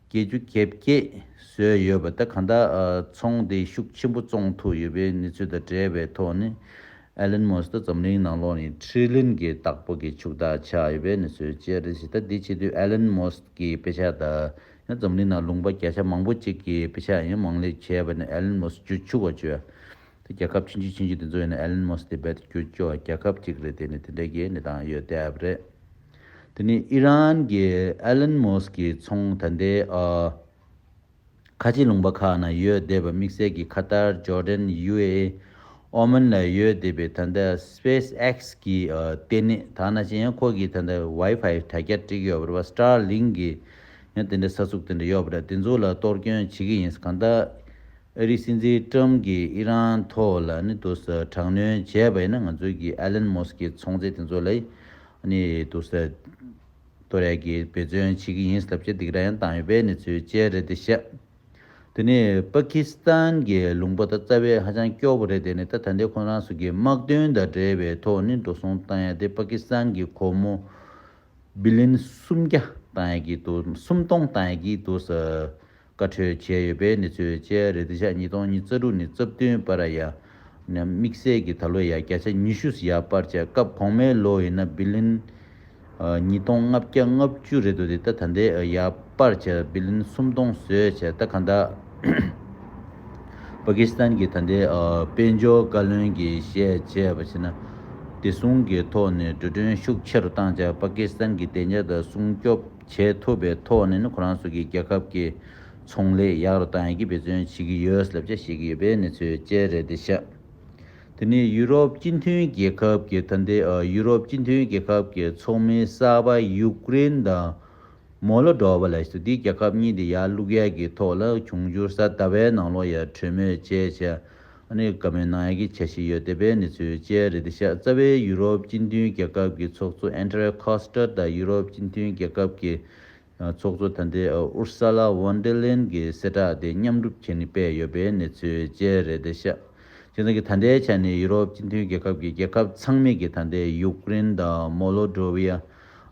བརྒྱད་ཅུ་གྱ་བརྒྱད་བཟོས་ཡོད་པ་ད་གང་ལྟར་ཨ་ཚོང་དེ་ཤུགས་ཆེན་པོ་བཙོང་ཐུབ་ཡོད་པའི་གནས་ཚུལ་དང་འབྲེལ་བའི་ཐོག་ནས་ཨེ་ལན་མོ་སི་ད་འཛམ་གླིང་ནང་ལོགས་ནས་ཊི་རི་ལི་ཡོན་གྱི་བདག་པོ་གི་ཕྱུག་བདག་ཆགས་ཡོད་པའི་གནས་ཚུལ་བཅས་རེད་ཤག་ད་འདི་བྱེད་དུས་ཨེ་ལན་མོ་སི་གི་དཔེ་ཆ་དང་ཡང་འཛམ་གླིང་ནང་ལུང་པ་བརྒྱ་ཆ་མང་པོ་ཅིག་གི་དཔེ་ཆ་ཡང་མང་ལེ་བྱས་པ་ནས་ཨེ་ལན་མོ་སི་རྒྱུ་ཕྱུག་པ་བྱོས། དེ་རྒྱལ་ཁབ་ཆུང་ཆུང་ཆུང་ཆུང་དེ་ཚོ་ཡིན་ན་ཨེ་ལན་མོ་སི་དེ་རྦད་དེ་རྒྱུ་ཕྱུག་རྒྱལ་ཁབ་ཅིག་རེད། དེ་ནི་དེ་འདྲ་གི་གནས་སྟངས་ཡོད་བསྡད་པ་རེད། དེ་ནི་ཨི་རན་གྱི་ཨེ་ལན་མོ་སི་གི་ཚོང་ད་ལྟའི་ཨ་ཁ་ཆེ་ལུང་པ་ཁག་ནང་ཡོད་བསྡད་པ་དམིགས་བསལ་གྱི་ཁ་ཏར་ཇོར་ཌན་ཡུ་ཨེ་ཨི་ཨོ་མན་ལ་ཡོད་བསྡད་པའི་ད་ལྟ་སྤེ་སི་ཨེག་སི་གི་ཨ་ལྟེ་གནས་ད་ནང་བཞིན་ཡང་ཁོ་གི་ད་ལྟ་ཝའི་ཕའི་དྲ་རྒྱ་སྤྲད་ཀྱི་ཡོད་པ་རེད་པ། སི་ཊར་ལིང་གི་ཡང་དེ་འདྲ་ས་ཚུགས་དེ་འདྲ་ཡོད་པ་རེད། དེ་ཚོ་ལ་གཏོར་སྐྱོན་བྱེད་ཀྱི་ཡིན། གང་ལྟར་ཨ་རིའི་སྲིད་འཛིན་ཀྲམ་གྱིས་ཨི་རན་ཐོག་ལ་ནི་དུ་ས་དྲག་གནོན་བྱས་པ་ཡིན་ན་ང་ཚོའི་གི་ཨེ་ལན་མོ་སི་གི་ཚོང་རྫས་དེ་ཚོ་ལ་ནི་དུ་ས་གཏོར་ཡ་གི་འབད་བརྩོན་བྱེད་ཀྱི་ཡིན་ལབ་བྱས་སྡིགས་ར་ཡང་བཏང་ཡོད་པའི་གནས་ཚུལ་བཅས་རེད་དེ་ཤག་དེ་ནས་པ་ཀི་སི་ཐན་གྱི་ལུང་པ་ད་རྩ་བའི་ཧ་ཅང་སྐྱོ་པོ་རེད། དེ་ནས་ད་ད་ལྟའི་ཁོ་རང་ཚོ་གི་དམག་དོན་དང་འབྲེལ་བའི་ཐོག་ནས་འགྲོ་སོང་བཏང་ཡ་དེ་པ་ཀི་སི་ཐན་གྱི་སྒོར་མོ་བི་ལི་ཡོན་སུམ་བརྒྱ་བཏང་ཡ་གི་འདུག་སུམ་སྟོང་བཏང་ཡ་གི་འདུག་ཟེར་བཀའ་འཁྲོལ་བྱས་ཡོད་པའི་གནས་ཚུལ་བཅས་རེད་དེ་ཤག་ཉིས་སྟོང་ཉི་ཤུ་རྩ་དྲུག་ནས་རྩ་བདུན་བར་ཡ་ནས་དམིགས་བསལ་གྱི་ད་ལོ་ཡ་བརྒྱ་ཆ་ཉི་ཤུ་ཡར་སྤར་བྱས། སྐབས་གོང་མའི་ལོ་ཡིན་ན་བི་ལི་ཡོན་ཉིས་སྟོང་ལྔ་བརྒྱ་ལྔ་བཅུ་རེད་འདུག་དེ་ད་ད་ལྟའི་ཡར་སྤར་བྱས་བི་ལི་ཡོན་སུམ་སྟོང་བཟོས་བྱས། ད་གང་ལྟར་པ་ཀི་སི་ཐན་གྱི་ད་ལྟའི་དཔལ་འབྱོར་བཀའ་བློན་གྱིས་བཤད་བྱས་པ་བྱས་ན་བདེ་སྲུང་གི་ཐོག་ནས་འགྲོ་གྲོན་ཤུགས་ཆེ་རུ་བཏང་བྱས། པ་ཀི་སི་ཐན་གྱི་བདེ་འཇགས་དང་སྲུང་སྐྱོབ་བྱེད་ཐུབ་པའི་ཐོག་ནས་ནི་ཁོ་རང་ཚོ་གི་རྒྱལ་ཁབ་ཀྱི་ཚོང་ལས་ཡག་རུ་བཏང་ཡག་གི་འབད་བརྩོན་བྱེད་ཀྱི་ཡོད་ལབ་བྱས་བཤད་ཀྱི་ཡོད་པའི་གནས་ཚུལ་བཅས་རེད་དེ་ཤག་དེ་ནས་ཡུ་རོབ་སྤྱི་མཐུན་རྒྱལ་ཁབ་ཀྱི་ད་ལྟའི་ཨ་ཡུ་རོབ་སྤྱི་མཐུན་རྒྱལ་ཁབ་ཀྱི་ཚོགས་མི་གསར་པ་ཡུཀ་རེན་དང་ མོལ་ཌོ་བ་ལ་སུ་དེའི་རྒྱལ་ཁབ་གཉིས་དེ་ཡར་བླུག་ཡས་ཀྱི་ཐོག་ལ་འབྱུང་འགྱུར་གཟའ་ཟླ་བའི་ནང་ལོགས་ཡ་གྲོས་མོལ་བྱས་བྱས་ཨ་ནི་བཀའ་མོལ་གནང་ཡས་ཀྱི་འཆར་གཞི་ཡོད་བསྡད་པའི་གནས་ཚུལ་བཅས་རེད་དེ་ཤག་རྩ་བའི་ཡུ་རོབ་སྤྱི་མཐུན་རྒྱལ་ཁབ་ཀྱི་ཚོགས་གཙོ་ཨན་ཏོ་ནིའོ་ཁོ་སྟ་དང་ཡུ་རོབ་སྤྱི་མཐུན་རྒྱལ་ཁབ་ཀྱི་ཚོགས་གཙོ་ད་ལྟའི་ཨུར་སུ་ལ་ཝོན་ཌེར་ལེན་གྱི་གསལ་བསྒྲགས་དེ་མཉམ་རུབ་བྱས་ནས་སྤེལ་ཡོད་པའི་གནས་ཚུལ་བཅས་རེད་དེ་ཤག་བྱས་ཙང་གི་ད་ལྟའི་ཆ་ནས་ཡུ་རོབ་སྤྱི་མཐུན་རྒྱལ་ཁབ་ཀྱི་རྒྱལ་ཁབ་ཚང་མས་ཀྱི་ད་ལྟའི་ཡུཀ་རེན་དང་མོལ་ཌོ་བ་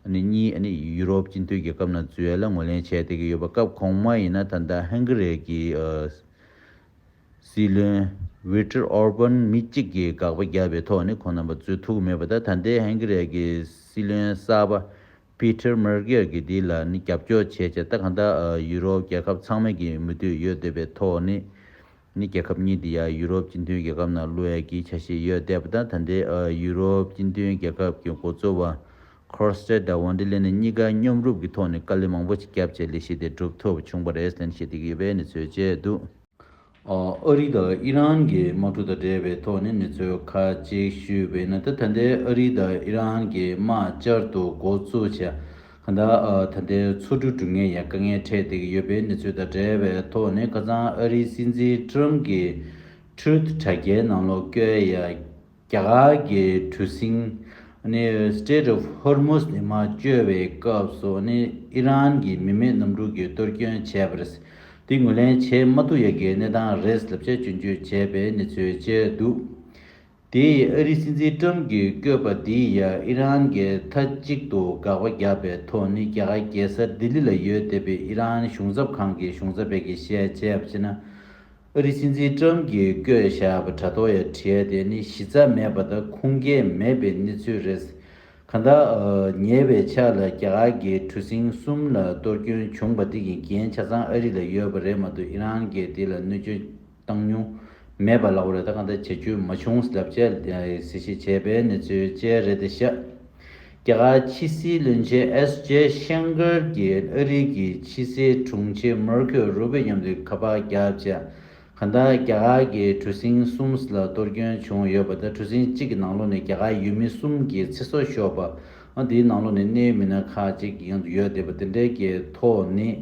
ཨ་ནི་གཉིས་ཨ་ནི་ཡུ་རོབ་སྤྱི་མཐུན་རྒྱལ་ཁབ་ནང་འཛུལ་ཡ་ལ་ངོས་ལེན་བྱས་བསྡད་ཀྱི་ཡོད་པ། སྐབས་གོང་མ་ཡིན་ན་ད་ལྟ་ཧང་ག་རི་གི་ཨ་སྲིད་བློན་ཝིག་ཏོར་ཨོར་བན་མི་གཅིག་གིས་དགག་པ་བརྒྱབ་པའི་ཐོག་ནས་ཁོང་རྣམ་པ་འཛུལ་ཐུབ་མེད་པ་དང་། ད་ལྟའི་ཧང་ག་རི་གི་སྲིད་བློན་གསར་པ་པི་ཏར་མར་ཀེར་གྱིས་འདི་ལ་ནི་རྒྱབ་སྐྱོར་བྱས་བྱས། ད་གང་ལྟར་ཨ་ཡུ་རོབ་རྒྱལ་ཁབ་ཚང་མ་གི་མོས་མཐུན་ཡོད་བསྡད་པའི་ཐོག་ནས་ནི་རྒྱལ་ཁབ་གཉིས་དེ་ཡང་ཡུ་རོབ་སྤྱི་མཐུན་རྒྱལ་ཁབ་ནང་བླུག་ཡས་ཀྱི་འཆར་གཞི་ཡོད་བསྡད་པ་དང་། ད་ལྟའི་ཨ་ཡུ་རོབ་སྤྱི་མཐུན་རྒྱལ་ཁབ་ཀྱི་འགོ་གཙོ་བ་ཁོ་སྟ་དང་ཝོན་ཌེར་ལེན་གཉིས་ཀ་མཉམ་རུབ་ཀྱི་ཐོག་ནས་དཀའ་ལས་མང་པོ་ཞིག་བརྒྱབ་བྱས་ལས་གཞི་དེ་འགྲུབ་ཐུབ་པ་བྱུང་བ་རེད་ཟེར་ནས་བཤད་བསྡད་ཀྱི་ཡོད་པའི་གནས་ཚུལ་བཅས་འདུག་ཨ་ཨ་རི་དང་ཨི་རན་གྱི་དམག་འཁྲུག་དང་འབྲེལ་བའི་ཐོག་ནས་གནས་ཚུལ་ཁག་ཅིག་ཞུས་པ་ཡིན་ན། ད་ད་ལྟའི་ཨ་རི་དང་ཨི་རན་གྱི་དམག་བསྐྱར་དུ་འགོ་བཙུགས་བྱས་གང་ལྟར་ཨ་ད་ལྟའི་ཆོ་འཕྲུལ་སྒྲུབ་མཁན་ཡང་དཀའ་ངལ་འཕྲད་བསྡད་ཀྱི་ཡོད་པའི་གནས་ཚུལ་དང་འབྲེལ་བའི་ཐོག་ནས། ཁ་སང་ཨ་རིའི་སྲིད་འཛིན་ཊམ་གྱིས་ཊུ་རུཐ་དྲ་རྒྱའི་ནང་ལོགས་བཀོད་ཡ། རྒྱ་གར་གྱི་གྲུ་གཟིངས་ནི་Strait of Hormuz ནས་མར་བཅོལ་བའི་སྐབས་སུ་ནི་ཨི་རན་གྱི་མི་མེད་གནམ་གྲུ་གིས་གཏོར་སྐྱོན་བྱས་པ་རེད། དེ་ངོས་ལེན་བྱེད་མ་ཐུབ་ཡ་གི་གནས་སྟངས་རེད་ལབ་བྱས་སྐྱོན་བརྗོད་བྱས་པའི་གནས་ཚུལ་བཅས་འདུག་དེ་ཡིས་ཨ་རིའི་སྲིད་འཛིན་ཊམ་གྱིས་བཀོད་པ་འདི་ཡང་ཨི་རན་གྱིས་མཐའ་གཅིག་ཏུ་དགག་པ་བརྒྱབ་པའི་ཐོག་ནས། རྒྱ་གར་རྒྱལ་ས་ལྡི་ལི་ལ་ཡོད་བསྡད་པའི་ཨི་རན་གཞུང་ཚབ་ཁང་གི་གཞུང་ཚབ་པས་ཀྱིས་བཤད་བྱས་པ་བྱས་ན། ཨ་རིའི་སྲིད་འཛིན་ཊམ་གྱིས་བཀོད་བཞག་པ་དྲ་ཐོག་ཡང་བྲིས་ཏེ་ནི་གཞི་རྩ་མེད་པ་དང་ཁུངས་སྐྱེལ་མེད་པའི་གནས་ཚུལ་རེད། གང་ལྟར་ཉེ་བའི་ཆར་ལ་རྒྱ་གར་གྱི་གྲུ་གཟིངས་གསུམ་ལ་གཏོར་སྐྱོན་བྱུང་བ་དེ་གི་འགན་ཆ་ཚང་ཨ་རི་ལ་ཡོད་པ་རེད་མ་གཏོགས་ཨི་རན་གྱིས་དེ་ལ་གནོད་སྐྱོན་བཏང་མྱོང་མེད་པ་ལབ་པ་རེད། ད་གང་ལྟར་བྱེད་རྒྱུ་མ་བྱུང་ལབ་བྱས་གཟིགས་ཞིབ་བྱས་པའི་གནས་ཚུལ་བཅས་རེད་དེ་ཤག་རྒྱ་གར་ཕྱི་སྲིད་བློན་ཆེན་ཨེས་ཇེ་ཤང་ཀར་གྱིས་ཨ་རི་གི་ཕྱི་སྲིད་དྲུང་ཆེ་མར་ཁོ་རུ་བྷི་མཉམ་དུ་ཁ་པར་བརྒྱབ་བྱས། གང་ལྟར་རྒྱ་གར་གྱི་གྲུ་གཟིངས་གསུམ་ལ་གཏོར་སྐྱོན་བྱུང་ཡོད་པ་དང་། གྲུ་གཟིངས་གཅིག་གི་ནང་ལོགས་ནས་རྒྱ་གར་ཡུལ་མི་གསུམ་གྱི་ཚེ་སྲོག་ཤོར་བ། ཨ་དེའི་ནང་ལོགས་ནས་གནད་ཡོད་མི་སྣ་ཁག་ཅིག་ཡང་ཡོད་བསྡད་པ་དེ་འདྲའི་གི་ཐོག་ནས།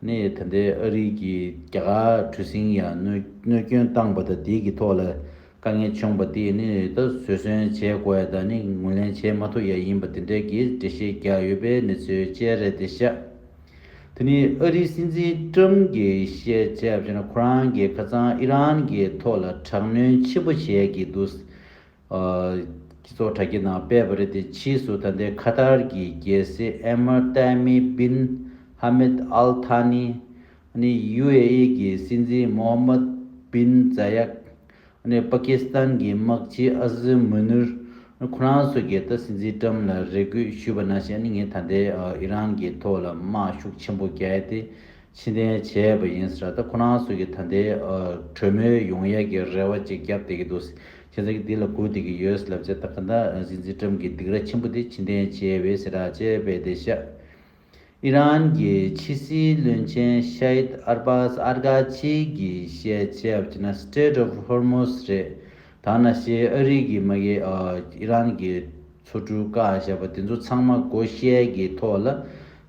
ནས་ད་ལྟའི་ཨ་རི་གིས་རྒྱ་གར་གྲུ་གཟིངས་ཡང་གནོད་གནོད་སྐྱོན་བཏང་པ་དང་། དེའི་གི་ཐོག་ལ་དཀའ་ངལ་བྱུང་པ་དེ་ནི་ད་བཟོད་གསོན་བྱེད་དགོས་ཡ་དང་ནི་ངོས་ལེན་བྱེད་མ་ཐུབ་ཡ་ཡིན་པ་དེ་འདྲའི་གི་འགྲེལ་བཤད་རྒྱག་ཡོད་པའི་གནས་ཚུལ་བཅས་རེད་དེ་ཤག་དེ་ནི་ཨ་རིའི་སྲིད་འཛིན་ཊམ་གྱིས་བཤད་བྱས་པ་བྱས་ན། ཁོ་རང་གིས་ཁ་སང་ཨི་རན་གྱི་ཐོག་ལ་དྲག་གནོན་ཆེན་པོ་བྱས་ཀྱི་འདུག་སྤྱི་ཚོགས་དྲ་རྒྱ་ནང་སྤེལ་བ་རེད་དེ། ཕྱིས་སུ་ད་ལྟའི་ཁ་ཏར་གྱི་རྒྱལ་སྲས་ཨེ་མར་ཏཱ་མི་བིན་ཧ་མེད་ཨལ་ཐ་ནི། ནི་ཡུ་ཨེ་ཨི་གི་སྲིད་འཛིན་མོ་ཧམ་མད་བིན་ཛ་ཡད། ནི་པ་ཀི་སི་ཐན་གྱི་དམག་སྤྱི་ཨ་ཟི་མུ་ནུར། ཁོ་རང་ཚོ་གིས་ད་སྲིད་འཛིན་ཊམ་ལ་རེ་སྐུལ་ཞུས་པ་ནང་བཞིན། ནི་ངས་ད་ལྟའི་ཨི་རན་གྱི་ཐོག་ལ་དམག་ཤུགས་ཆེན་པོ་བརྒྱབ་སྟེ་ཕྱིར་འཐེན་བྱས་པ་ཡིན་ཟེར། ད་ཁོ་རང་ཚོ་གིས་ད་ལྟའི་གྲོས་མོལ་ཡོང་ཡས་ཀྱི་རེ་བ་ཅིག་བརྒྱབ་བསྡད་ཀྱི་འདུག་བྱས་ཙང་གི་འདི་ལ་སྒུག་བསྡད་ཀྱི་ཡོད་ལབ་བྱས། ད་ག་ད་སྲིད་འཛིན་ཊམ་གྱི་སྡིགས་ར་ཆེན་པོ་དེ་ཕྱིར་འཐེན་བྱས་པའི་ཟེར་ར་བྱས་པའི་དེ་ཤག་ཨི་རན་གྱི་ཕྱི་སྲིད་བློན་ཆེན་ཤ་ཡིད་ཨར་བྷ་སི་ཨར་གྷ་ཆི་གིས་བཤད་བྱས་པ་ཅིག་ན། Strait of Hormuz རེད། ད་ནང་བཞིན་ཨ་རི་གི་མ་གི་ཨ་ཨི་རན་གྱི་མཚོ་གྲུ་བཀག་བཞག་པ་དེ་ཚོ་ཚང་མ་སྒོ་ཕྱེ་གི་ཐོག་ལ་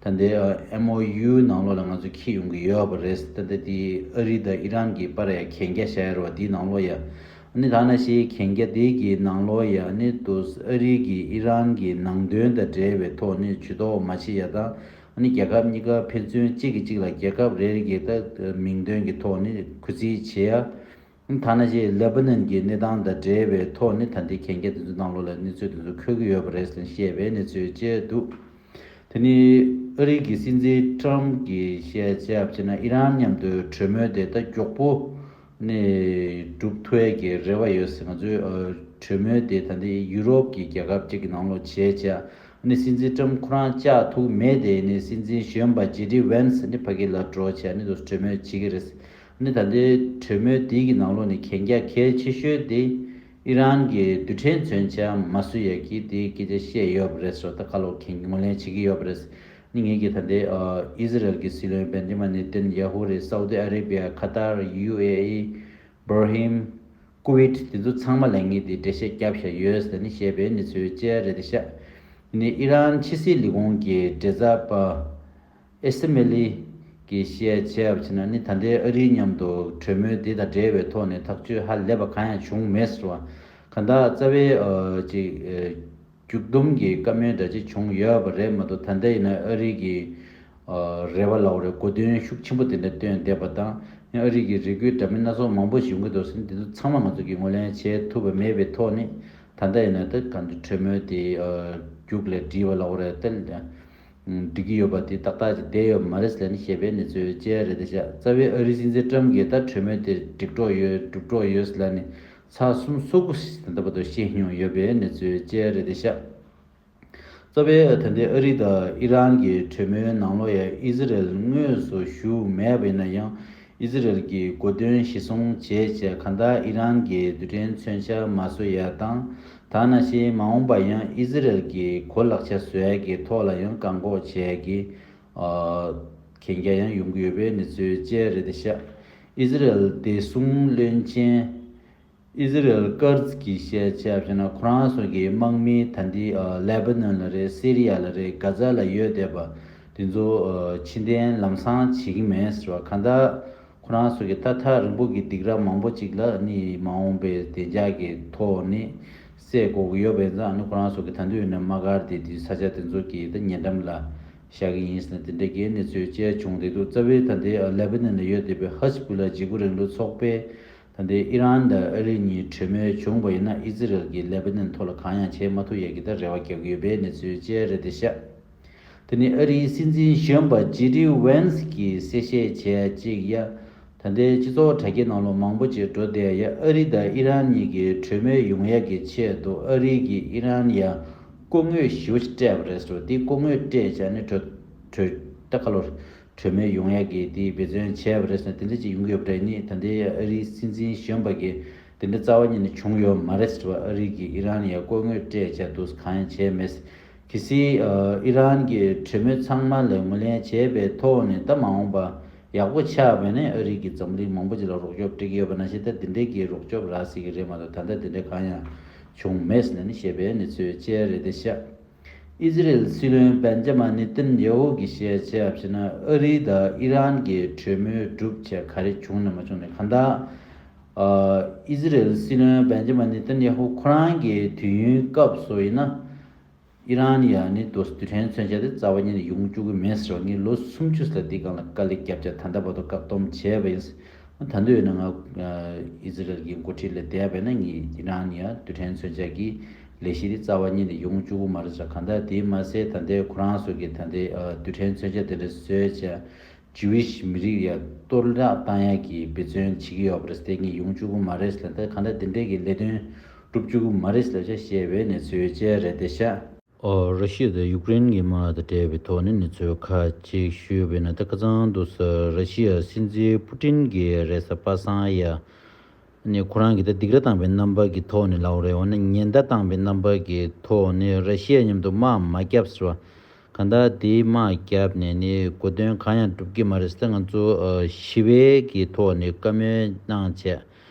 ད་ལྟའི་ཨེམ་ཨོ་ཡུ་ནང་ལོགས་ལ་ང་ཚོ་འཁྱེར་ཡོང་གི་ཡོད་པ་རེད། ད་ལྟ་དེ་ཨ་རི་དང་ཨི་རན་གྱི་བར་ཡ་གན་རྒྱ་བཞག་ཡ་རེད་བ། དེའི་ནང་ལོགས་ཡ་ཨ་ནི་ད་ནང་བཞིན་གན་རྒྱ་དེ་གི་ནང་ལོགས་ཡ་ཨ་ནི་དུ་ཨ་རི་གིས་ཨི་རན་གྱི་ནང་དོན་དང་འབྲེལ་བའི་ཐོག་ནས་ཇུས་གཏོགས་མ་བྱེད་ཡ་དང་། ཨ་ནི་རྒྱལ་ཁབ་གཉིས་ཀ་ཕན་ཚུན་གཅིག་གིས་གཅིག་ལ་རྒྱལ་ཁབ་རེ་རེ་གི་ད་མིང་དོན་གྱི་ཐོག་ནས་གུས་བརྩི་བྱེད་ཡ། ཐ་ན་ཞིག་ལེ་བྷ་ནན་གྱི་གནས་སྟངས་དང་འབྲེལ་བའི་ཐོག་ནས་ད་ལྟའི་གན་རྒྱ་དེ་ཚོའི་ནང་ལོགས་ལ་གནས་ཚུལ་དེ་ཚོ་འཁོད་ཀྱི་ཡོད་པ་རེད་ཟེར་བཤད་པའི་གནས་ཚུལ་བཅས་འདུག་དེ་ནི་ཨ་རི་གི་སྲིད་འཛིན་ཊམ་གྱིས་བཤད་བྱས་པ་བྱས་ན། ཨི་རན་མཉམ་དུ་གྲོས་མོལ་དེ་ད་མགྱོགས་པོ་ནས་འགྲུབ་ཐུབ་ཡས་ཀྱི་རེ་བ་ཡོད་ཟེར། ང་ཚོའི་ཨ་གྲོས་མོལ་དེ་ད་ལྟའི་ཡུ་རོབ་ཀྱི་རྒྱལ་ཁབ་ཅིག་གི་ནང་ལོགས་བྱས་བྱས། ཨ་ནི་སྲིད་འཛིན་ཊམ་ཁོ་རང་བཅར་ཐུབ་མེད་དེ། ཨ་ནི་སྲིད་འཛིན་གཞོན་པ་ཇེ་ཌི་ཝན་སི་ནི་ཕ་གི་ལ་འགྲོ་བྱས་ཨ་ནི་དུ་གྲོས་མོལ་བྱེད་ཀྱི་རེད། ཨ་ནི་ད་ལྟའི་གྲོས་མོལ་འདི་གི་ནང་ལོགས་ནས་གན་རྒྱ་གལ་ཆེ་ཤོས་དེ་ཨི་རན་གྱི་རྡུལ་ཕྲན་མཚོན་ཆ་མ་བཟོ་ཡས་ཀྱི་དེ་སྐད་ཆ་བཤད་ཡོད་པ་རེད་ཟེར། ད་ཁ་ལོ་གན་ངོས་ལེན་བྱེད་ཀྱི་ཡོད་པ་རེད། ཨ་ནི་ངེད་ཀྱི་ད་ལྟའི་ཨི་ཟི་རལ་གྱི་སྲིད་བློན་བེན་ཇ་མིན་ནེ་ཏན་ཡ་ཧུ་རེད། སའུ་དི་ཨ་རེ་བི་ཡ། ཁ་ཏར། ཡུ་ཨེ་ཨི། བྷར་ཧིམ། ཀུ་ཝེད། དེ་ཚོ་ཚང་མ་ལ་ངས་དེ་འགྲེལ་བཤད་བརྒྱབ་བཞག་ཡོད་ཟེར་ནས་བཤད་པའི་གནས་ཚུལ་བཅས་རེད་ཤག་ནི་ཨི་རན་ཕྱི་སྲིད་ལས་ཁུངས་ཀྱི་མགྲིན་ཚབ་པ་ ཨེ་སི་མེ་ལི་གིས་བཤད་བྱས་པ་ཕྱིན་ན་ནི། ད་ལྟའི་ཨ་རིའི་མཉམ་དུ་གྲོས་མོལ་འདི་དང་འབྲེལ་བའི་ཐོག་ནས་ཐག་གཅོད་ཧ་ལས་པ་གང་ཡང་བྱུང་མེད་ཟེར་བ། གང་ལྟར་རྩ་བའི་ཨ་ཅིག་ཨ་མཇུག་སྡོམ་གྱི་བཀའ་མོལ་འདྲ་ཅིག་བྱུང་ཡོད་པ་རེད་མ་གཏོགས། ད་ལྟ་ཡིན་ན་ཨ་རི་གི་ཨ་རེ་བ་ལབ་དགོས་རེད། གོ་དོན་ཤུགས་ཆེན་པོ་དེ་འདྲ་བཏོན་བསྡད་པ་དང་། ཡང་ཨ་རི་གི་རེ་སྐུལ་འདྲ་མིན་སྣ་ཚོགས་མང་པོ་ཞིག་ཡོང་གི་འདུག་ཟེར་ནས། འདི་ཚོ་ཚང་མ་ང་ཚོ་གིས་ངོས་ལེན་བྱེད་ཐུབ་པ་མེད་པའི་ཐོག་ནས། ད་ལྟ་ཡིན་ན་ད་གང་ལྟར་གྲོས་མོལ་དེ་ཨ་རྒྱུགས་ལ་འགྲིལ་བ་ལབ་དགོས་རེད། ད་འགྲིག་གི་ཡོད་པ་དེ་ཏག་ཏག་ཅིག་བསྡད་ཡོད་མ་རེད་ཟེར་ནས་བཤད་པའི་གནས་ཚུལ་བཅས་རེད་དེ་ཤག་རྩ་བའི་ཨ་རིའི་སྲིད་འཛིན་ཀྲམ་གྱིས་ད་གྲོས་མོལ་དེ་འགྲིག་འགྲོ་ཡོད་འགྲུབ་འགྲོ་ཡོད་ཟེར་ལབ་ནས། ཚར་གསུམ་སོ་དགུ་ཞིག་ད་ལྟ་བར་དུ་བཤད་མྱོང་ཡོད་པའི་གནས་ཚུལ་བཅས་རེད་དེ་ཤག་རྩ་བའི་ད་ལྟའི་ཨ་རི་དང་ཨི་རན་གྱི་གྲོས་མོལ་ནང་ལོགས་ཡང་ཨི་ཟི་རེལ་དངོས་སུ་ཞུགས་མེད་པ་ཡིན་ན་ཡང་། ཨི་ཟི་རེལ་གྱི་གོ་དོན་གཞིར་བཟུང་བྱས་བྱས། གང་ལྟར་ཨི་རན་གྱི་རྡུལ་ཕྲན་མཚོན་ཆ་མ་བཟོ་ཡ་དང་། དེ་ནང་བཞིན་མ་འོངས་པ་ཡང་ཨི་ཟི་རེལ་གྱི་གོ་ལག་ཆ་བཟོ་ཡ་གི་ཐོག་ལ་ཡང་བཀག་འགོག་བྱེད་ཡ་གི་ཨ་གན་རྒྱ་ཡང་ཡོང་གི་ཡོད་པའི་གནས་ཚུལ་བཅས་རེད་དེ་ཤག་ཨི་ཟི་རེལ་བདེ་སྲུང་བློན་ཆེན་ཨི་ཟི་རེལ་ཀར་ཛི་གིས་བཤད་བྱས་པ་ན། ཁོ་རང་ཚོ་གི་དམག་མི་ད་འདི་ཨ་ལེ་བྷ་ནོན་ལ་རེད། སི་རི་ཡ་ལ་རེད། གྷ་ཛ་ལ་ཡོད་བསྡད་པ་དེ་ཚོ་ཨ་ཕྱིར་འཐེན་ལམ་སང་བྱེད་ཀྱི་མེད་ཟེར་བ། གང་ལྟར་ཁོ་རང་ཚོ་གི་ད་ཐག་རིང་པོ་གི་སྡིགས་ར་མང་པོ་ཅིག་ལ་ནི་མ་འོངས་པའི་བདེ་འཇགས་ཀྱི་ཐོག་ནས་སེལ་དགོས་ཀྱི་ཡོད་པ་ཡིན་ཙང་། ཨ་ནི་ཁོ་རང་ཚོ་གི་ད་དུང་ཡིན་ན་དམག་སྒར་དེ་དེ་ས་ཆ་དེ་ཚོ་གི་ད་ཉེ་འགྲམ་ལ་བཞག་གི་ཡིན་ཟེར་ནས་དེ་འདྲ་གི་གནས་ཚུལ་བཅས་བྱུང་བསྡད་འདུག་རྩ་བའི་ད་ལྟའི་ཨ་ལེ་བྷ་ནོན་ལ་ཡོད་བསྡད་པའི་ཧ་ཛི་བུ་ལ་འཇིགས་སྐུལ་རིང་ལུགས་ཚོགས་པས། ད་ལྟའི་ཨི་རན་དང་ཨ་རི་གཉིས་གྲོས་མོལ་བྱུང་བ་ཡིན་ན། ཨི་ཛི་རེལ་གྱིས་ལེ་བྷ་ནོན་ཐོག་ལ་གང་ཡང་བྱེད་མ་ཐུབ་ཡས་ཀྱི་ད་རེ་བ་རྒྱག་གི་ཡོད་པའི་གནས་ཚུལ་བཅས་རེད་དེ་ཤག་དེ་ནི་ཨ་རིའི་སྲིད་འཛིན་གཞོན་པ་ཇེ་ཌི་ཝན་སི་གིས་གསལ་བཤད་བྱས་ཡ་གཅིག་ཡ། ད་ལྟའི་སྤྱི་ཚོགས་དྲ་རྒྱའི་ནང་ལོགས་མང་པོ་ཅིག་འགྲོ་བསྡད་ཡ། ཨ་རི་དང་ཨི་རན་གཉིས་ཀྱིས་གྲོས་མོལ་ཡོང་ཡ་གི་ཆེད་དུ་ཨ་རི་གིས་ཨི་རན་ཡ་ལྐོག་དངུལ་ཞེ་པོ་ཅིག་སྤྲད་པ་རེད་ཟེར་བ། དེ་ལྐོག་དངུལ་སྤྲད་བྱས་ནས་གྲོས་གྲོས་ད་ག་ལོར། གྲོས་མོལ་ཡོང་ཡ་གི་དེ་འབད་བརྩོན་བྱས་པ་རེད་ཟེར་ན། དེ་འདྲ་ཅིག་ཡོང་གི་ཡོད་པ་རེད། ནི་ད་ལྟའི་ཨ་རིའི་སྲིད་འཛིན་གཞོན་པ་གིས་དེ་འདྲ་རྩ་བ་ཉིད་ནས་བྱུང་ཡོད་མ་རེད་ཟེར་བ། ཨ་རི་གིས་ཨི་རན་ཡ་ལྐོག་དངུལ་སྤྲད་བྱས་འདུག་གང་ཡང་བྱས་མེད། གལ་སྲིད་ཨ་ཨི་རན་གྱིས་གྲོས་མོལ་ཚང་མ་ལ་ངོས་ལེན་བྱས་པའི་ཐོག་ནས་ད་མ་འོངས་པ་ཡག་པོ་ཆགས་པ་ཡིན་ན། ཨ་རི་གིས་འཛམ་གླིང་མང་པོ་ཅིག་ལ་རོགས་སྐྱོབ་སྤྲད་ཀྱི་ཡོད་པ་ནང་བཞིན། ད་དེ་འདྲའི་གི་རོགས་སྐྱོབ་རག་སྲིད་ཀྱི་རེད་མ་གཏོགས། ད་ལྟ་དེ་འདྲ་གང་ཡང་བྱུང་མེད་ཟེར་ནས་བཤད་པའི་གནས་ཚུལ་བཅས་རེད་དེ་ཤག་ཨི་ཟི་རེལ་སྲིད་བློན་བན་ཇ་མ་ནེ་ཏན་ཡ་ཧུ་གིས་བཤད་བྱས་པ་ན། ཨ་རི་དང་ཨི་རན་གྱི་གྲོས་མོལ་གྲུབ་བྱས་ག་རེ་བྱུང་ནས་མ་བྱུང་ནས། གང་ལྟར་ཨ་ཨི་ཟི་རེལ་སྲིད་བློན་བན་ཇ་མ་ནེ་ཏན་ཡ་ཧུ་ཁོ་རང་གི་དུས་ཡུན་སྐབས་སུ་ཡིན་ན། ཨི་རན་ཡ་ནི་དུ་རྡུལ་ཕྲན་མཚོན་ཆ་དེ་རྩ་བ་ཉིད་ནས་ཡོང་བཅུག་གི་མེད་ཟེར་བ། ངས་ལོ་སུམ་ཅུ་ལ་འདི་སྒང་ལ་དཀའ་ལས་བརྒྱབ་བྱས་ད་ལྟ་བར་དུ་བཀག་སྡོམ་བྱས་པ་ཡིན། ད་དུང་ཡིན་ན་ང་ཨི་ཟི་རེལ་གྱི་འགོ་ཁྲིད་ལ་བསྡད་པ་ཡིན་ན། ངས་ཨི་རན་ཡ་རྡུལ་ཕྲན་མཚོན་ཆ་གི་ལས་གཞི་དེ་རྩ་བ་ཉིད་ནས་ཡོང་བཅུག་གི་མ་རེད་ཟེར། གང་ལྟར་དེ་མ་ཟད་ད་ལྟའི་ཁོ་རང་ཚོ་གི་ད་ལྟའི་རྡུལ་ཕྲན་མཚོན་ཆ་དེ་འདྲ་བཟོས་བྱས་ཇུའི་ཤི་མི་རིགས་ཡ་གཏོར་བརླག་བཏང་ཡ་གི་འབད་བརྩོན་བྱེད་ཀྱི་ཡོད་པ་རེད་ཟེར། དེ་ངས་ཡོང་བཅུག་གི་མ་རེད་ཟེར། ད་གང་ལྟར་དེ་འདྲའི་གི་ལས་དོན་སྒྲུབ་བཅུག་གི་མ་རེད་ཟེར་བྱས་བཤད་པའི་གནས་ཚུལ་བཅས་རེད་དེ་ཤག་ཨོ། ར་ཤི་ཡ་དང་ཡུཀ་རེན་གྱི་དམག་དང་འབྲེལ་བའི་ཐོག་ནས་གནས་ཚུལ་ཁག་ཅིག་ཞུས་པ་ཡིན་ན། ད་ཁ་སང་དུས་སུ་ར་ཤི་ཡ་སྲིད་འཛིན་པུ་ཏིན་གྱིས་རེས་གཟའ་པ་སངས་ཡ་ནས་ཁོ་རང་གིས་ད་སྡིགས་ར་བཏང་བའི་རྣམ་པ་གི་ཐོག་ནས་ལབ་རེད། འོ་ན་ཉེན་བརྡ་བཏང་བའི་རྣམ་པ་གི་ཐོག་ནས་ར་ཤི་ཡ་མཉམ་དུ་དམག་མ་བརྒྱབ་ཟེར་བ། གང་ལྟར་དེའི་དམག་བརྒྱབ་ནས་ནི་གོ་དོན་གང་ཡང་འགྲུབ་ཀྱི་མ་རེད་ཟེར། ང་ཚོ་ཨ་ཞི་བའི་གི་ཐོག་ནས་བཀའ་མོལ་གནང་བྱས།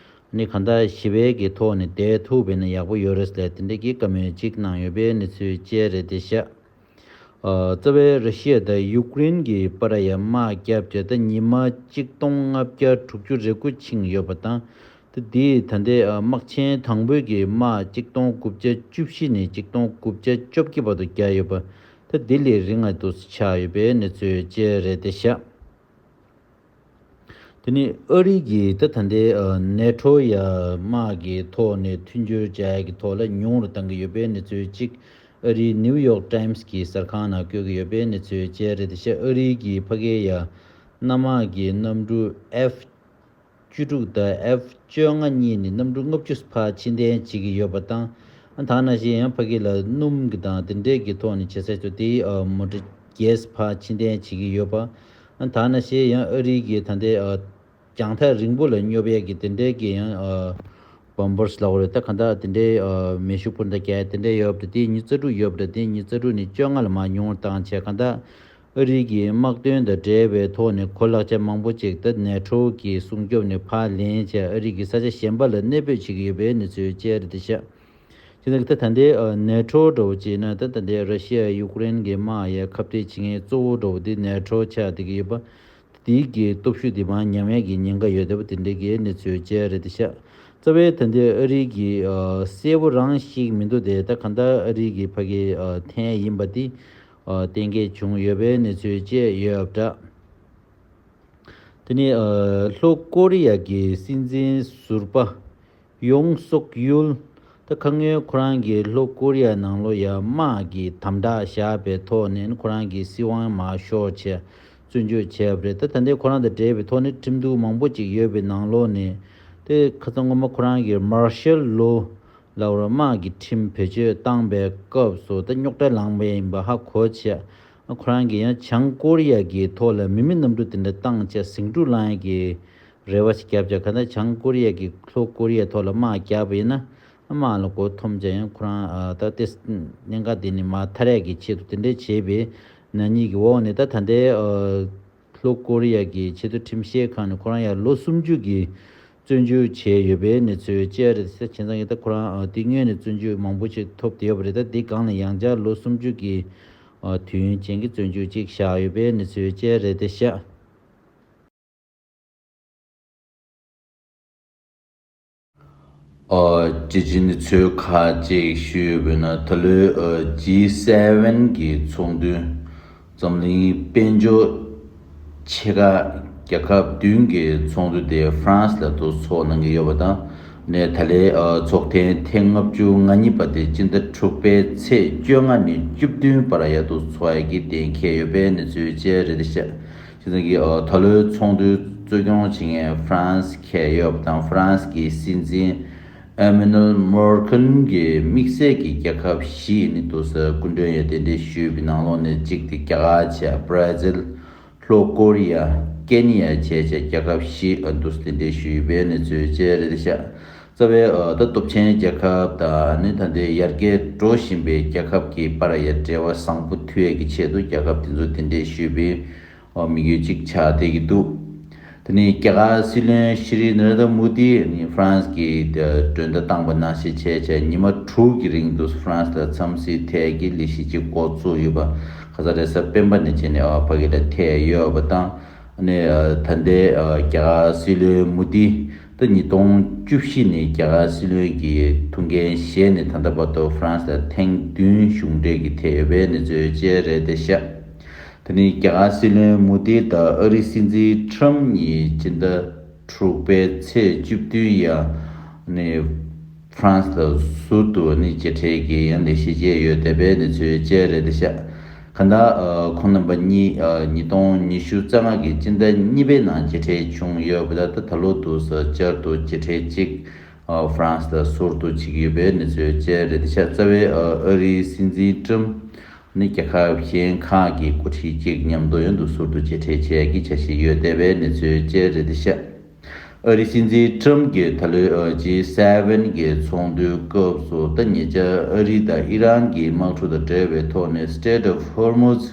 ནི་གང་ལྟར་ཞི་བའི་གི་ཐོག་ནས་བསྡད་ཐུབ་པ་ཡིན་ན་ཡག་པོ་ཡོད་རེད་ཟེར། དེ་འདྲ་གི་བཀའ་མོལ་ཅིག་གནང་ཡོད་པའི་གནས་ཚུལ་བཅས་རེད་དེ་ཤག་ཨ་རྩ་བའི་ར་ཤི་ཡ་དང་ཡུཀ་རེན་གྱི་བར་ཡ་དམག་བརྒྱབ་བྱས་ད་ཉི་མ་གཅིག་སྟོང་ལྔ་བརྒྱ་དྲུག་ཅུ་རེ་དགུ་ཕྱིན་ཡོད་པ་དང་། ད་འདི་ད་ལྟའི་ཨ་དམག་ཆེན་དང་པོའི་གི་དམག་གཅིག་སྟོང་དགུ་བརྒྱ་བཅུ་བཞི་ནས་གཅིག་སྟོང་དགུ་བརྒྱ་བཅོ་བརྒྱད་བར་དུ་བརྒྱབ་ཡོད་པ། ད་འདི་ལས་རིང་ང་དུ་ཆགས་ཡོད་པའི་གནས་ཚུལ་བཅས་རེད་དེ་ཤག་དེ་ནི་ཨ་རི་གིས་ད་ད་ལྟའི་ཨ་ནེ་ཊོ་ཡ་དམག་གི་ཐོག་ནས་མཐུན་འགྱུར་བྱ་ཡ་གི་ཐོག་ལ་ཉུང་རུ་བཏང་གི་ཡོད་པའི་གནས་ཚུལ་གཅིག་ཨ་རིའི་ནིའུ་ཡོག་ཊའིམ་སི་གི་གསར་ཁང་ནང་བཀོད་ཀྱི་ཡོད་པའི་གནས་ཚུལ་བཅས་རེད་དེ་ཤག་ཨ་རི་གིས་ཕ་གིར་ཡ་གནམ་དམག་གི་གནམ་གྲུ་ཨེཕ་བཅུ་དྲུག་དང་ཨེཕ་བཅོ་ལྔ་གཉིས་ནས་གནམ་གྲུ་ལྔ་བཅུ་ཕར་ཕྱིར་འཐེན་བྱེད་ཀྱི་ཡོད་པ་དང་། ཨ་ད་ནང་བཞིན་ཡང་ཕ་གི་ལ་སྣུམ་གྱི་དང་དེ་འདྲས་ཀྱི་ཐོག་ནས་བྱེད་ས་ཚོ་དེ་ཨ་མོ་ཊ་གེ་སི་ཕར་ཕྱིར་འཐེན་བྱེད་ཀྱི་ཡོད་པ། ཨ་ད་ནང་བཞིན་ཡང་ཨ་རི་གི་ད་ལྟའི་ཨ་རྒྱང་ཐག་རིང་པོ་ལ་སྙོབ་ཡས་ཀྱི་དེ་འདྲས་ཀྱི་ཡང་ཨ་བམ་པར་སི་ལབ་དགོས་རེད། ད་གང་ལྟར་དེ་འདྲའི་ཨ་མེ་ཤུགས་འཕུར་མདའ་རྒྱག་ཡ་དེ་འདྲས་ཡོད་པ་རེད། དེ་ཉི་ཤུ་རྩ་དྲུག་ཡོད་པ་རེད། དེ་ཉི་ཤུ་རྩ་དྲུག་ནས་བཅོ་ལྔ་ལ་མར་ཉུང་རུ་བཏང་བྱས། གང་ལྟར་ཨ་རི་གི་དམག་དོན་དང་འབྲེལ་བའི་ཐོག་ནས་གོ་ལག་ཆ་མང་པོ་ཅིག་ད་ནེ་ཊོ་གི་སྲུང་སྐྱོབ་ནས་ཕར་ལེན་བྱས་ཨ་རི་གི་ས་ཆ་གཞན་པ་ལ་གནས་སྤོས་བྱེད་ཀྱི་ཡོད་པའི་གནས་ཚུལ་བཅས་རེད་དེ་ཤག་བྱས་ཙང་ད་ད་ལྟའི་ཨ་ནེ་ཊོ་འདྲ་བོ་བྱས་ན་ད་ད་ལྟའི་ར་ཤི་ཡ་ཡུཀ་རེན་གྱི་དམག་ཡ་ཁ་གཏད་བྱེད་མཁན་གཙོ་བོ་འདྲ་བོ་དེ་ནེ་ཊོ་ཆགས་བསྡད་ཀྱི་ཡོད་པ། དེའི་གི་སྟོབས་ཤུགས་དེ་མར་ཉམས་ཡ་གི་ཉེན་ཁ་ཡོད་བསྡད་པ་དེ་འདྲའི་གི་གནས་ཚུལ་བཅས་རེད་དེ་ཤག་རྩ་བའི་ད་ལྟའི་ཨ་རི་གི་ཨ་གསལ་པོ་རང་ཞིག་མི་འདུག་དེ། ད་གང་ལྟར་ཨ་རི་གི་ཕ་གི་ཨ་འཐེན་ཡིན་པ་དེ་ཨ་གཏན་འཁེལ་བྱུང་ཡོད་པའི་གནས་ཚུལ་བཅས་ཡོད་པ་འདྲ། དེ་ནས་ཨ་ལྷོ་ཀོ་རི་ཡ་གི་སྲིད་འཛིན་ཟུར་པ་ཡོང་སུག་ཡུལ། ད་ཁ་སྔོན་ཁོ་རང་གིས་ལྷོ་ཀོ་རི་ཡ་ནང་ལོགས་ཡ་དམག་གི་དམ་དྲག་བཞག་པའི་ཐོག་ནས་ཁོ་རང་གི་སྲིད་དབང་མར་ཤོར་བྱས་བཙོན་འཇུག་བྱས་པ་རེད། ད་ད་ལྟའི་ཁོ་རང་དང་འབྲེལ་བའི་ཐོག་ནས་ཁྲིམས་གཏུག་མང་པོ་ཅིག་ཡོད་པའི་ནང་ལོགས་ནས། དེ་ཁ་སང་སྔོན་མ་ཁོ་རང་གིས་མར་ཤལ་ལོ་ལབ་པ་དམག་གི་ཁྲིམས་བེད་སྤྱོད་བཏང་པའི་སྐབས་སུ་ད་རྙོག་དྲ་ལངས་པ་ཡིན་པ་ཧ་གོ་བྱས། ཁོ་རང་གིས་ཡང་བྱང་ཀོ་རི་ཡ་གི་ཐོག་ལ་མི་མེད་གནམ་གྲུ་དེ་འདྲ་བཏང་བྱས་ཟིང་འཁྲུག་ལངས་ཡ་གི་རེ་བ་ཞིག་བརྒྱབ་བྱས། གང་ལྟར་བྱང་ཀོ་རི་ཡ་གིས་ལྷོ་ཀོ་རི་ཡའི་ཐོག་ལ་དམག་བརྒྱབ་པ་ཡིན་ན་དམག་ལ་མགོ་འཐོམ་བྱས། ཡང་ཁོ་རང་ཨ་ད་ལྟའི་གནད་འགག་དེ་ནས་མར་ཐར་ཡ་གི་ཆེད་དུ་དེ་འདྲ་བྱས་པའི་ནག་ཉེས་ཀྱི་འོག་ནས། ད་ད་ལྟའི་ཨ་ལྷོ་ཀོ་རི་ཡ་གི་ཆེས་མཐོའི་ཁྲིམས་བཤེར་ཁང་ནས་ཁོ་རང་ཡར་ལོ་སུམ་ཅུ་གི་བཙོན་འཇུག་བྱས་ཡོད་པའི་གནས་ཚུལ་བཅས་རེད་ཟེར། བྱས་ཙང་ཡིན་ད་ཁོ་རང་ཨ་དེ་སྔོན་ནས་བཙོན་འཇུག་མང་པོ་ཞིག་ཐོབ་བསྡད་ཡོད་པ་རེད། ད་དེ་སྒང་ལ་ཡང་བསྐྱར་ལོ་སུམ་ཅུ་གི་ཨ་དུས་ཡུན་ཅན་གྱི་བཙོན་འཇུག་ཅིག་བཞག་ཡོད་པའི་གནས་ཚུལ་བཅས་རེད་དེ་ཤག་ཨ་སྤྱི་ཆིངས་ཚོས་ཁ་ཅིག་ཞུས་ཡོད་པ་ན། ད་ལོའི་ཨ་ཇི་སེ་ཝེན་གྱི་ཚོགས་འདུ་འཛམ་གླིང་དཔལ་འབྱོར་ཆེ་ཁག་རྒྱལ་ཁབ་བདུན་གྱི་ཚོགས་འདུ་དེ་ཧྥ་རན་སི་ལ་དུ་ཚོགས་གནང་གི་ཡོད་པ་དང་། ནས་ད་ལོའི་ཨ་ཚོགས་ཐེངས་ཐེངས་ལྔ་བཅུ་ང་གཉིས་པ་དེ་སྤྱི་ཟླ་དྲུག་པའི་ཚེས་བཅོ་ལྔ་ནས་བཅུ་བདུན་བར་ཡ་དུ་ཚོགས་ཡ་གི་གཏན་འཁེལ་ཡོད་པའི་གནས་ཚུལ་བཅས་རེད་ཤག་བྱས་ཙང་གི་ཨ་ད་ལོའི་ཚོགས་འདུ་གཙོ་སྐྱོང་བྱེད་མཁན་ཧྥ་རན་སི་འཁེལ་ཡོད་པ་དང་། ཧྥ་རན་སི་གི་སྲིད་འཛིན་ཨེ་མ་ནུ་ཨེལ་མར་ཀེལ་གྱིས་དམིགས་བསལ་གྱི་རྒྱལ་ཁབ་བཞི་ནི་འདུག་སེ་སྐུ་མགྲོན་ཡང་གདན་འདྲེན་ཞུས་པའི་ནང་ལོགས་ནས་གཅིག་དེ་རྒྱ་གར་བྱས། བྷ་ར་ཛིལ། ལྷོ་ཀོ་རི་ཡ། ཀེ་ནི་ཡ་བཅས་བཅས་རྒྱལ་ཁབ་བཞི་ཨ་འདུག་སེ་གདན་འདྲེན་ཞུས་པའི་གནས་ཚུལ་བཅས་རེད་ཤག་རྩ་བའི་ཨ་ད་སྟོབས་ཆེན་རྒྱལ་ཁབ་དང་ནི་ད་ལྟའི་ཡར་རྒྱས་འགྲོ་བཞིན་པའི་རྒྱལ་ཁབ་ཀྱི་བར་ཡ་འབྲེལ་བ་བཟང་པོ་མཐུད་ཡས་ཀྱི་ཆེད་དུ་རྒྱལ་ཁབ་དེ་ཚོ་གདན་འདྲེན་ཞུས་པའི་དམིགས་ཡུལ་གཅིག་ཆགས་བསྡད་ཀྱི་འདུག་དེ་ནས་རྒྱ་གར་སྲིད་བློན་ཤྲི་ནེ་རེན་དྲ་མོ་དི་ནི་ཧྥ་རན་སི་གི་མགྲོན་བརྡ་བཏང་པ་ནང་བཞིན་བྱས་བྱས་ཉི་མ་དྲུག་གི་རིང་དུ་ཧྥ་རན་སི་ལ་འཚམས་གཟིགས་ཐད་ཀྱི་ལས་གཞི་གཅིག་འགོ་བཙུགས་ཡོད་པ། ཁ་ས་རེས་གཟའ་སྤེན་པ་ནས་བྱས་ནས་ཨ་ཕ་གི་ལ་ཐད་ཡོད་པ་དང་། ནས་ཨ་ད་ལྟའི་ཨ་རྒྱ་གར་སྲིད་བློན་མོ་དི་ད་ཉིས་སྟོང་བཅུ་བཞི་ནས་རྒྱ་གར་སྲིད་བློན་གྱི་ཐུགས་འགན་བཞེས་ནས་ད་ལྟ་བར་དུ་ཧྥ་རན་སི་ལ་ཐེངས་བདུན་གཞུང་འབྲེལ་གྱི་ཐད་ཡོད་པའི་གནས་ཚུལ་བཅས་རེད་དེ་ཤག་དེ་ནས་རྒྱ་གར་སྲིད་བློན་མོ་དི་དང་ཨ་རིའི་སྲིད་འཛིན་ཁྲམ་གཉིས་སྤྱི་ཟླ་དྲུག་པའི་ཚེས་བཅུ་བདུན་ཡ་ནས་ཧྥ་རན་སི་ལ་ཟུར་དུ་ནི་མཇལ་འཕྲད་ཀྱི་ཡང་ལས་གཞི་བཅས་ཡོད་བསྡད་པའི་གནས་ཚུལ་བཅས་རེད་དེ་ཤག་གང་ལྟར་ཨ་ཁོང་རྣམ་པ་གཉིས་ཨ་ཉིས་སྟོང་ཉི་ཤུ་རྩ་ལྔ་གི་སྤྱི་ཟླ་གཉིས་པའི་ནང་མཇལ་འཕྲད་བྱུང་ཡོད་པ་ད་ད་ད་ལོ་དུ་ས་བསྐྱར་དུ་མཇལ་འཕྲད་ཅིག་ཨ་ཧྥ་རན་སི་ལ་ཟུར་དུ་བྱེད་ཀྱི་ཡོད་པའི་གནས་ཚུལ་བཅས་རེད་དེ་ཤག་རྩ་བའི་ཨ་ཨ་རིའི་སྲིད་འཛིན་ཀྲམ་ནི་རྒྱལ་ཁབ་གཞན་ཁག་གི་འགོ་ཁྲིད་ཅིག་མཉམ་དུ་ཡང་དུ་ཟུར་དུ་མཇལ་འཕྲད་བྱེད་ཀྱི་འཆར་གཞི་ཡོད་བསྡད་པའི་གནས་ཚུལ་བཅས་རེད་དེ་ཤག་ཨ་རིའི་སྲིད་འཛིན་ཀྲམ་གྱིས་ད་ལོའི་ཨ་ཇི་སེ་ཝེན་གྱི་ཚོགས་འདུའི་སྐབས་སུ་ད་ཉེ་ཆར་ཨ་རི་དང་ཨི་རན་གྱི་དམག་འཁྲུག་དང་འབྲེལ་བའི་ཐོག་ནས་Strait of Hormuz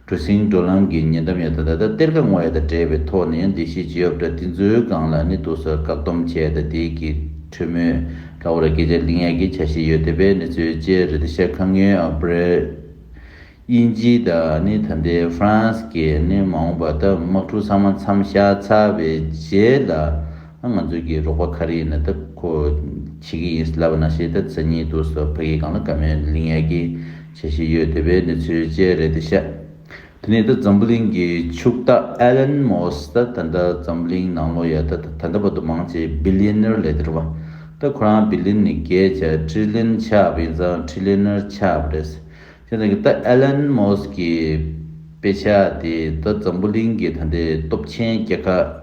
གྲུ་གཟིངས་འགྲོ་ལམ་གྱི་ཉེ་འགྲམ་ཡ་ད་ད་ད་གཏེར་ཁ་སྔོག་ཡ་དང་འབྲེལ་བའི་ཐོག་ནས་ཡང་འགྲེལ་བཤད་ཅིག་ཡོད་པ་འདྲ། དེ་ཚོའི་སྒང་ལ་ནི་འདུག་སེ་བཀག་སྡོམ་བྱས་ད་དེ་གི་གྲོས་མོལ་ལ་འོ་ར་སྐད་ཆ་གླེང་ཡ་གི་འཆར་གཞི་ཡོད་བསྡད་པའི་གནས་ཚུལ་བཅས་རེད་དེ་ཤག་གང་ཡོད་ཨ་བྷི་རེ། དབྱིན་ཇི་དང་ནི་ད་ལྟའི་ཧྥ་རན་སི་གི་ནི་མ་འོངས་པ་ད་དམག་འཁྲུག་ཚང་མ་མཚམས་བཞག་ཚར་བའི་རྗེས་ལ་ང་ཚོ་གི་རོགས་པ་ག་རེ་ཡིན་ན་ད་ཁོ་བྱེད་ཀྱི་ཡིན་ལབ་པ་ནང་བཞིན་ད་མཚན་ཉིད་དུ་སོ་ཕ་གི་སྒང་ལ་བཀའ་མོལ་གླེང་ཡ་གི་འཆར་གཞི་ཡོད་བསྡད་པའི་གནས་ཚུལ་བཅས་རེད་དེ་ཤག་དེ་ནས་ད་འཛམ་བུ་གླིང་གི་ཕྱུག་བདག་ཨེ་ལན་མོ་སི་ད་ད་ལྟ་འཛམ་བུ་གླིང་ནང་ལོགས་ཡ་ད་ད་ད་ལྟ་བར་དུ་མང་ཆེ་བི་ལི་ཡ་ནར་ལས་དེ་རེད་བ། ད་ཁོ་རང་བི་ལི་ཡ་ནི་བརྒལ་བྱས་ཁྲི་ལི་ཡ་ནར་ཆགས་པ་ཡིན་ཙང་ཁྲི་ལི་ཡ་ནར་ཆགས་པ་རེད། དེ་ནས་ད་ཨེ་ལན་མོ་སི་གི་དཔེ་ཆ་དེ་ད་འཛམ་བུ་གླིང་གི་ད་ལྟའི་སྟོབས་ཆེན་རྒྱལ་ཁབ་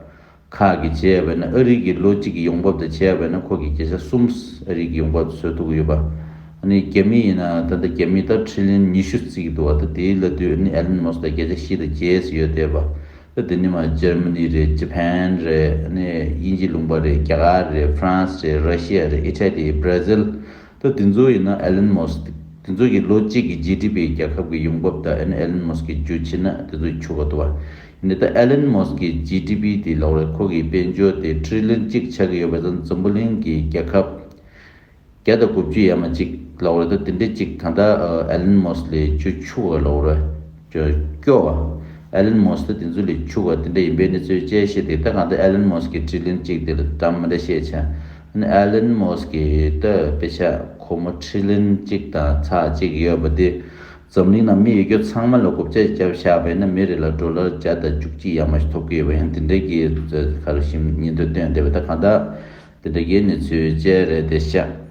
ཁག་གིས་བྱས་པ་ན་ཨ་རི་གི་ལོ་གཅིག་གི་ཡོང་འབབ་དང་བྱས་པ་ན་ཁོ་གི་བརྒྱ་ཆ་གསུམ་ཨ་རི་གི་ཡོང་འབབ་བཟོ་ཐུབ་ཀྱི་ཡོད་པ། ཨ་ནི་རྒྱ་མི་ཡིན་ན་ད་ལྟ་རྒྱ་མི་ད་ཁྲི་ལི་ཡ་ནར་ཉི་ཤུ་བརྩི་གི་འདུག་བ། ད་དེའི་ལ་དུས་ཨ་ནི་ཨེ་ལན་མོ་སི་ད་བརྒྱ་ཆ་བཞི་དང་བརྒྱད་ཙམ་ཡོད་བསྡད་པ། ད་དེ་ནི་མ་འཇར་མ་ནི་རེད། ཇ་པན་རེད། ཨ་ནི་དབྱིན་ཇི་ལུང་པ་རེད། རྒྱ་གར་རེད། ཧྥ་རན་སི་རེད། ར་ཤི་ཡ་རེད། ཨི་ཊ་ལི། བྷ་ར་ཛིལ། ད་དེ་ཚོ་ཡིན་ན་ཨེ་ལན་མོ་སི་དེ་ཚོ་གི་ལོ་གཅིག་གི་ཇི་ཌི་པི་རྒྱལ་ཁབ་ཀྱི་ཡོང་འབབ་དང་ཨེ་ལན་མོ་སི་གི་རྒྱུ་ཕྱེ་ན་དེ་ཚོ་ཆུ་བ་འདུག་བ། ཡིན་ནའི་ད་ཨེ་ལན་མོ་སི་གི་ཇི་ཌི་པི་དེ་ལོག་རེད། ཁོ་གི་དཔལ་འབྱོར་དེ་ཁྲི་ལི་ཡ་ན་གཅིག་ཆགས་ཀྱི་ཡོད་པ་དང་འཛམ་བུ་གླིང་གི་རྒྱལ་ཁབ་ བརྒྱ་དང་དགུ་བཅུ་ཡས་མ་གཅིག་ལབ་དགོས་རེད། ད་དེ་འདྲ་གཅིག་གང་ལྟར་ཨ་ཨེ་ལན་མོ་སི་ལས་ཆུ་ཆུ་བ་ལབ་དགོས་རེད། ཆུ་སྐྱོ་བ། ཨེ་ལན་མོ་སི་ད་དེ་ཚོ་ལས་ཆུ་བ་དེ་འདྲ་ཡིན་པའི་གནས་ཚུལ་བཅས་བཤད་དེ། ད་གང་ལྟར་ཨེ་ལན་མོ་སི་གི་ཁྲི་ལིན་གཅིག་དེ་ལ་འགྲམ་མི་འདྲ་བཤད་བྱས། ཨ་ནི་ཨེ་ལན་མོ་སི་གི་ད་དཔེ་ཆ་སྒོར་མོ་ཁྲི་ལིན་གཅིག་དང་ཚེག་གཅིག་ཡོད་པ་དེ། འཛམ་གླིང་ནང་མི་ཡོད་རྒྱུ་ཚང་མ་ལ་བགོ་བཤའ་བརྒྱབ་བཞག་པ་ཡིན་ན། མི་རེ་ལ་ཌོ་ལར་བརྒྱ་དང་བཅུ་གཅིག་ཡས་མ་ཞིག་ཐོབ་ཀྱི་ཡོད་པ་ཡིན། དེ་འདྲ་གི་ག་རེ་ཞིག་ཉིན་ཐོ་བཏོན་བསྡད་པ། ད་གང་ལྟར་དེ་འདྲ་གི་གནས་ཚུལ་བཅས་རེད་དེ་ཤག་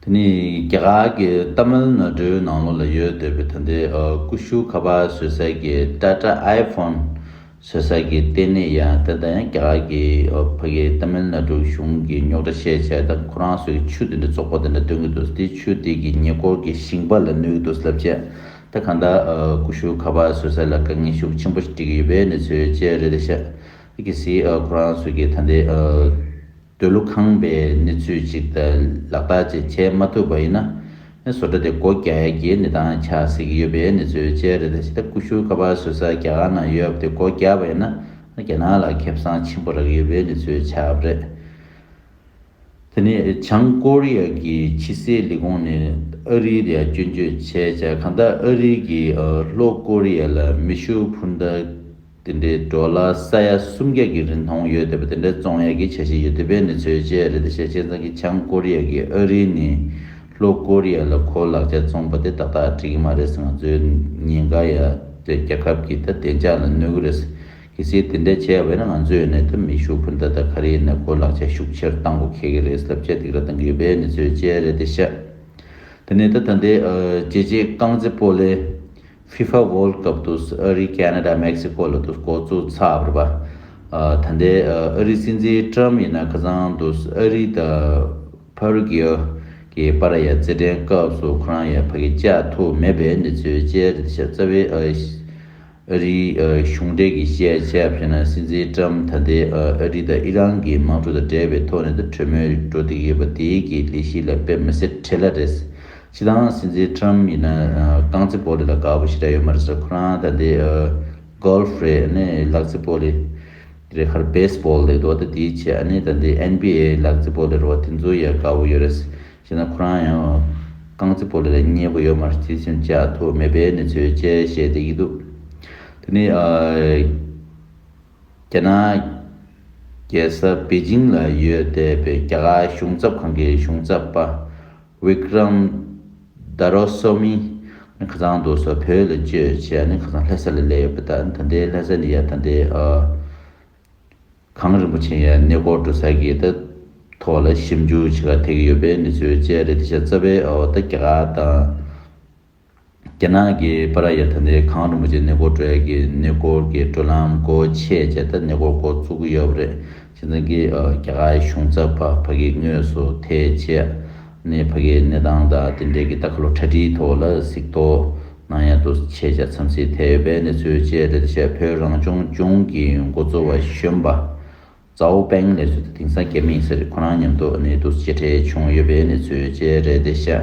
དེ་ནས་རྒྱ་གར་གྱི་ཏཱ་མིལ་ནཱ་ཌུའི་ནང་ལོགས་ལ་ཡོད་བསྡད་པའི་ད་ལྟའི་ཨ་ཀུ་ཤུ་ཁ་པར་བཟོ་ས་གི་ཊ་ཊ་ཨའི་ཕོན་བཟོ་ས་གི་ལྟེ་གནས་ཡང་ད་ལྟ་ཡང་རྒྱ་གར་གྱི་ཨ་ཕ་གི་ཏཱ་མིལ་ནཱ་ཌུ་གཞུང་གི་རྙོག་དྲ་བཤད་བྱས། ད་ཁོ་རང་ཚོའི་ཆུ་དེ་འདྲ་བཙོག་པ་དེ་འདྲ་འདོན་གྱི་འདུག་དེ་ཆུ་དེ་གི་ཉེ་འཁོར་གྱི་ཞིང་པ་ལ་གནོད་ཀྱི་འདུག་ལབ་བྱས། ད་གང་ལྟར་ཨ་ཀུ་ཤུ་ཁ་པར་བཟོ་ས་ལ་དཀའ་ངལ་ཤུགས་ཆེན་པོ་ཞིག་འཕྲད་ཀྱི་ཡོད་པའི་གནས་ཚུལ་བཅས་རེད་དེ་ཤག་གལ་སྲིད་ཨ་ཁོ་རང་ཚོ་གི་ད་ལྟའི་ཨ་སྡོད་ལུགས་ཁང་པའི་གནས་ཚུལ་ཅིག་ད་ལག་བསྟར་ཅིག་བྱེད་མ་ཐུབ་པ་ཡིན་ན། ཨ་བཟོ་གྲྭ་དེ་སྒོ་རྒྱག་ཡས་ཀྱི་གནས་སྟངས་ཆགས་སྲིད་ཀྱི་ཡོད་པའི་གནས་ཚུལ་བཅས་རེད་དེ་ཤག་ད་ཀུ་ཤུ་ཁ་པར་བཟོ་ས་རྒྱ་གར་ནང་ཡོད་པ་དེ་སྒོ་རྒྱག་པ་ཡིན་ན། ཨ་རྒྱ་ནག་ལ་ཁེ་བཟང་ཆེན་པོ་རག་གི་ཡོད་པའི་གནས་ཚུལ་ཆགས་པ་རེད། དེ་ནས་བྱང་ཀོ་རི་ཡ་གི་ཕྱི་སྲིད་ལས་ཁུངས་ནས་ཨ་རིའི་ལ་སྐྱོན་བརྗོད་བྱས་བྱས། གང་ལྟར་ཨ་རི་གིས་ཨ་ལྷོ་ཀོ་རི་ཡ་ལ་མེ་ཤུགས་འཕུར་མདའ་དེ་འདྲའི་ཌོ་ལར་ས་ཡ་སུམ་བརྒྱ་གི་རིན་གོང་ཡོད་བསྡད་པ་དེ་འདྲ་བཙོང་ཡག་གི་འཆར་གཞི་ཡོད་བསྡད་པའི་གནས་ཚུལ་བཅས་རེད་དེ་ཤག་བྱས་ཙང་གི་བྱང་ཀོ་རི་ཡ་གིས་ཨ་རི་ནས་ལྷོ་ཀོ་རི་ཡ་ལ་གོ་ལག་ཆ་བཙོང་པ་དེ་ཏག་ཏག་འགྲིག་གི་མ་རེད་ཟེར། ང་ཚོའི་ཉེན་ཁ་ཡ་དེ་རྒྱལ་ཁབ་ཀྱི་ད་བདེ་འཇགས་ལ་གནོད་གི་རེད། གལ་སྲིད་དེ་འདྲ་བྱས་པ་ཡིན་ན་ང་ཚོས་ནས་ད་མེ་ཤུགས་འཕུར་མདའ་དང་ག་རེ་ཡིན་ན་གོ་ལག་ཆ་ཤུགས་ཆེར་གཏང་དགོས་འཁེལ་གི་རེད་ལབ་བྱས་སྡིགས་ར་གཏང་གི་ཡོད་པའི་གནས་ཚུལ་བཅས་རེད་དེ་ཤག་དེ་ནས་ད་ད་ལྟའི་ཨ་རྒྱལ་གཅེས་རྐང་རྩེད་སྤོ་ལོའི་ཧྥི་ཧྥ་ཝོལ་ཌི་ཀབ་དུ་ཨ་རི་ཁེ་ན་ཌ་མེག་སི་ཀོ་ལ་དུ་འགོ་བཙུགས་ཚར་བ་རེད་པ། ཨ་ད་ལྟའི་ཨ་ཨ་རི་སྲིད་འཛིན་ཊྲམ་ཡིན་ན་ཁ་སང་དུ་ཨ་རི་དང་ཕ་རུ་ཀི་ཡ་གི་བར་ཡ་རྩེད་འགྲན་སྐབས་སུ་ཁོ་རང་ཡ་ཕ་གི་བཅར་ཐུབ་མེད་པའི་གནས་ཚུལ་བཅས་རེད་ཤག་རྩ་བའི་ཨ་ཨ་རིའི་ཨ་གཞུང་འབྲེལ་གྱི་བཤད་བྱས་པ་ཡིན་ན། སྲིད་འཛིན་ཊྲམ་ད་ལྟའི་ཨ་ཨ་རི་དང་ཨི་རན་གྱི་དམག་འཁྲུག་དང་འབྲེལ་བའི་ཐོག་ནས་ད་གྲོས་མོལ་འགྲོ་བསྡད་ཀྱི་ཡོད་པ་དེའི་གི་ལས་གཞི་ལ་དཔེ་མི་སྲིད་བྲེལ་བ་རེད། སྤྱིར་བཏང་སྲིད་འཛིན་ཊྲམ་ཡིན་ན་ཨ་རྐང་རྩེད་སྤོ་ལོ་ལ་དགའ་པོ་ཞེ་དྲག་ཡོད་མ་རེད་ཟེར། ཁོ་རང་ད་ལྟའི་ཨ་གོལ་ཕ་རེད། ཨ་ནི་ལག་རྩེད་སྤོ་ལོ་རེད། ཁར་བེ་སི་བོལ་ལབ་འདུག་ད་དེའི་ཆེད། ཨ་ནི་ད་ལྟའི་ཨེན་བྷི་ཨེ་ལག་རྩེད་སྤོ་ལོ་རེད་པ། དེ་ཚོ་ཡ་དགའ་པོ་ཡོད་རེད། བྱས་ན་ཁོ་རང་ཡང་རྐང་རྩེད་སྤོ་ལོ་ལ་མཉེས་པོ་ཡོད་མ་རེད། དེ་བཞིན་བཅར་ཐུབ་མེད་པའི་གནས་ཚུལ་བཅས་བཤད་བསྡད་ཀྱི་འདུག་དེ་ནས་ཨ་རྒྱ་ནག་རྒྱལ་ས་པེ་ཅིང་ལ་ཡོད་བསྡད་པའི་རྒྱ་གར་གཞུང་ཚབ་ཁང་གི་གཞུང་ཚབ་པ་ཝི་ཀྲམ་དཱ་ར་སྭ་མི་ཁ་སང་དུ་སོ་བོད་ལ་བསྐྱོད་བྱས་ནས་ཁ་སང་ལྷ་ས་ལ་སླེབས་ཡོད་པ་དང་། ད་ལྟའི་ལྷ་ས་ནས་ཡ་ད་ལྟའི་ཨ་གངས་རིན་པོ་ཆེ་ཡ་གནས་སྐོར་འགྲོ་ས་གི་ད་ཐོག་ལ་ཞིབ་འཇུག་བྱེད་ག་ཐད་ཀྱི་ཡོད་པའི་གནས་ཚུལ་བཅས་རེད་དེ་ཤག་རྩ་བའི་ཨོ་ད་རྒྱ་གར་དང་རྒྱ་ནག་གི་བར་ཡ་ད་ལྟའི་གངས་རིན་པོ་ཆེ་གནས་སྐོར་འགྲོ་ཡ་གི་གནས་སྐོར་གྱི་བགྲོད་ལམ་སྒོ་ཕྱེས་བྱས། ད་གནས་སྐོར་འགོ་བཙུགས་ཀྱི་ཡོད་པ་རེད། བྱས་ཙང་གི་ཨ་རྒྱ་གར་གཞུང་ཚབ་པ་ཕ་གི་དངོས་སུ་ཐད་བྱས་ནས་ཕ་གིའི་གནས་སྟངས་དང་དེ་འབྲེལ་གྱི་ད་ག་ལོ་གྲ་སྒྲིག་ཐོག་ལ་གཟིགས་རྟོག་གནང་ཡ་དུ་བྱས་བྱས་འཚམས་གཟིགས་ཐེབས་ཡོད་པའི་གནས་ཚུལ་བཅས་རེད་ཤག་བོད་རང་སྐྱོང་ལྗོངས་ཀྱི་འགོ་གཙོ་བ་གཞོན་པ་ཙའོ་པེང་ལགས་ཚོ་དེང་སང་རྒྱ་མི་ཡིན་ས་རེད། ཁོ་རང་མཉམ་དུ་ནས་དུ་མཇལ་འཕྲད་བྱུང་ཡོད་པའི་གནས་ཚུལ་བཅས་རེད་ཤག་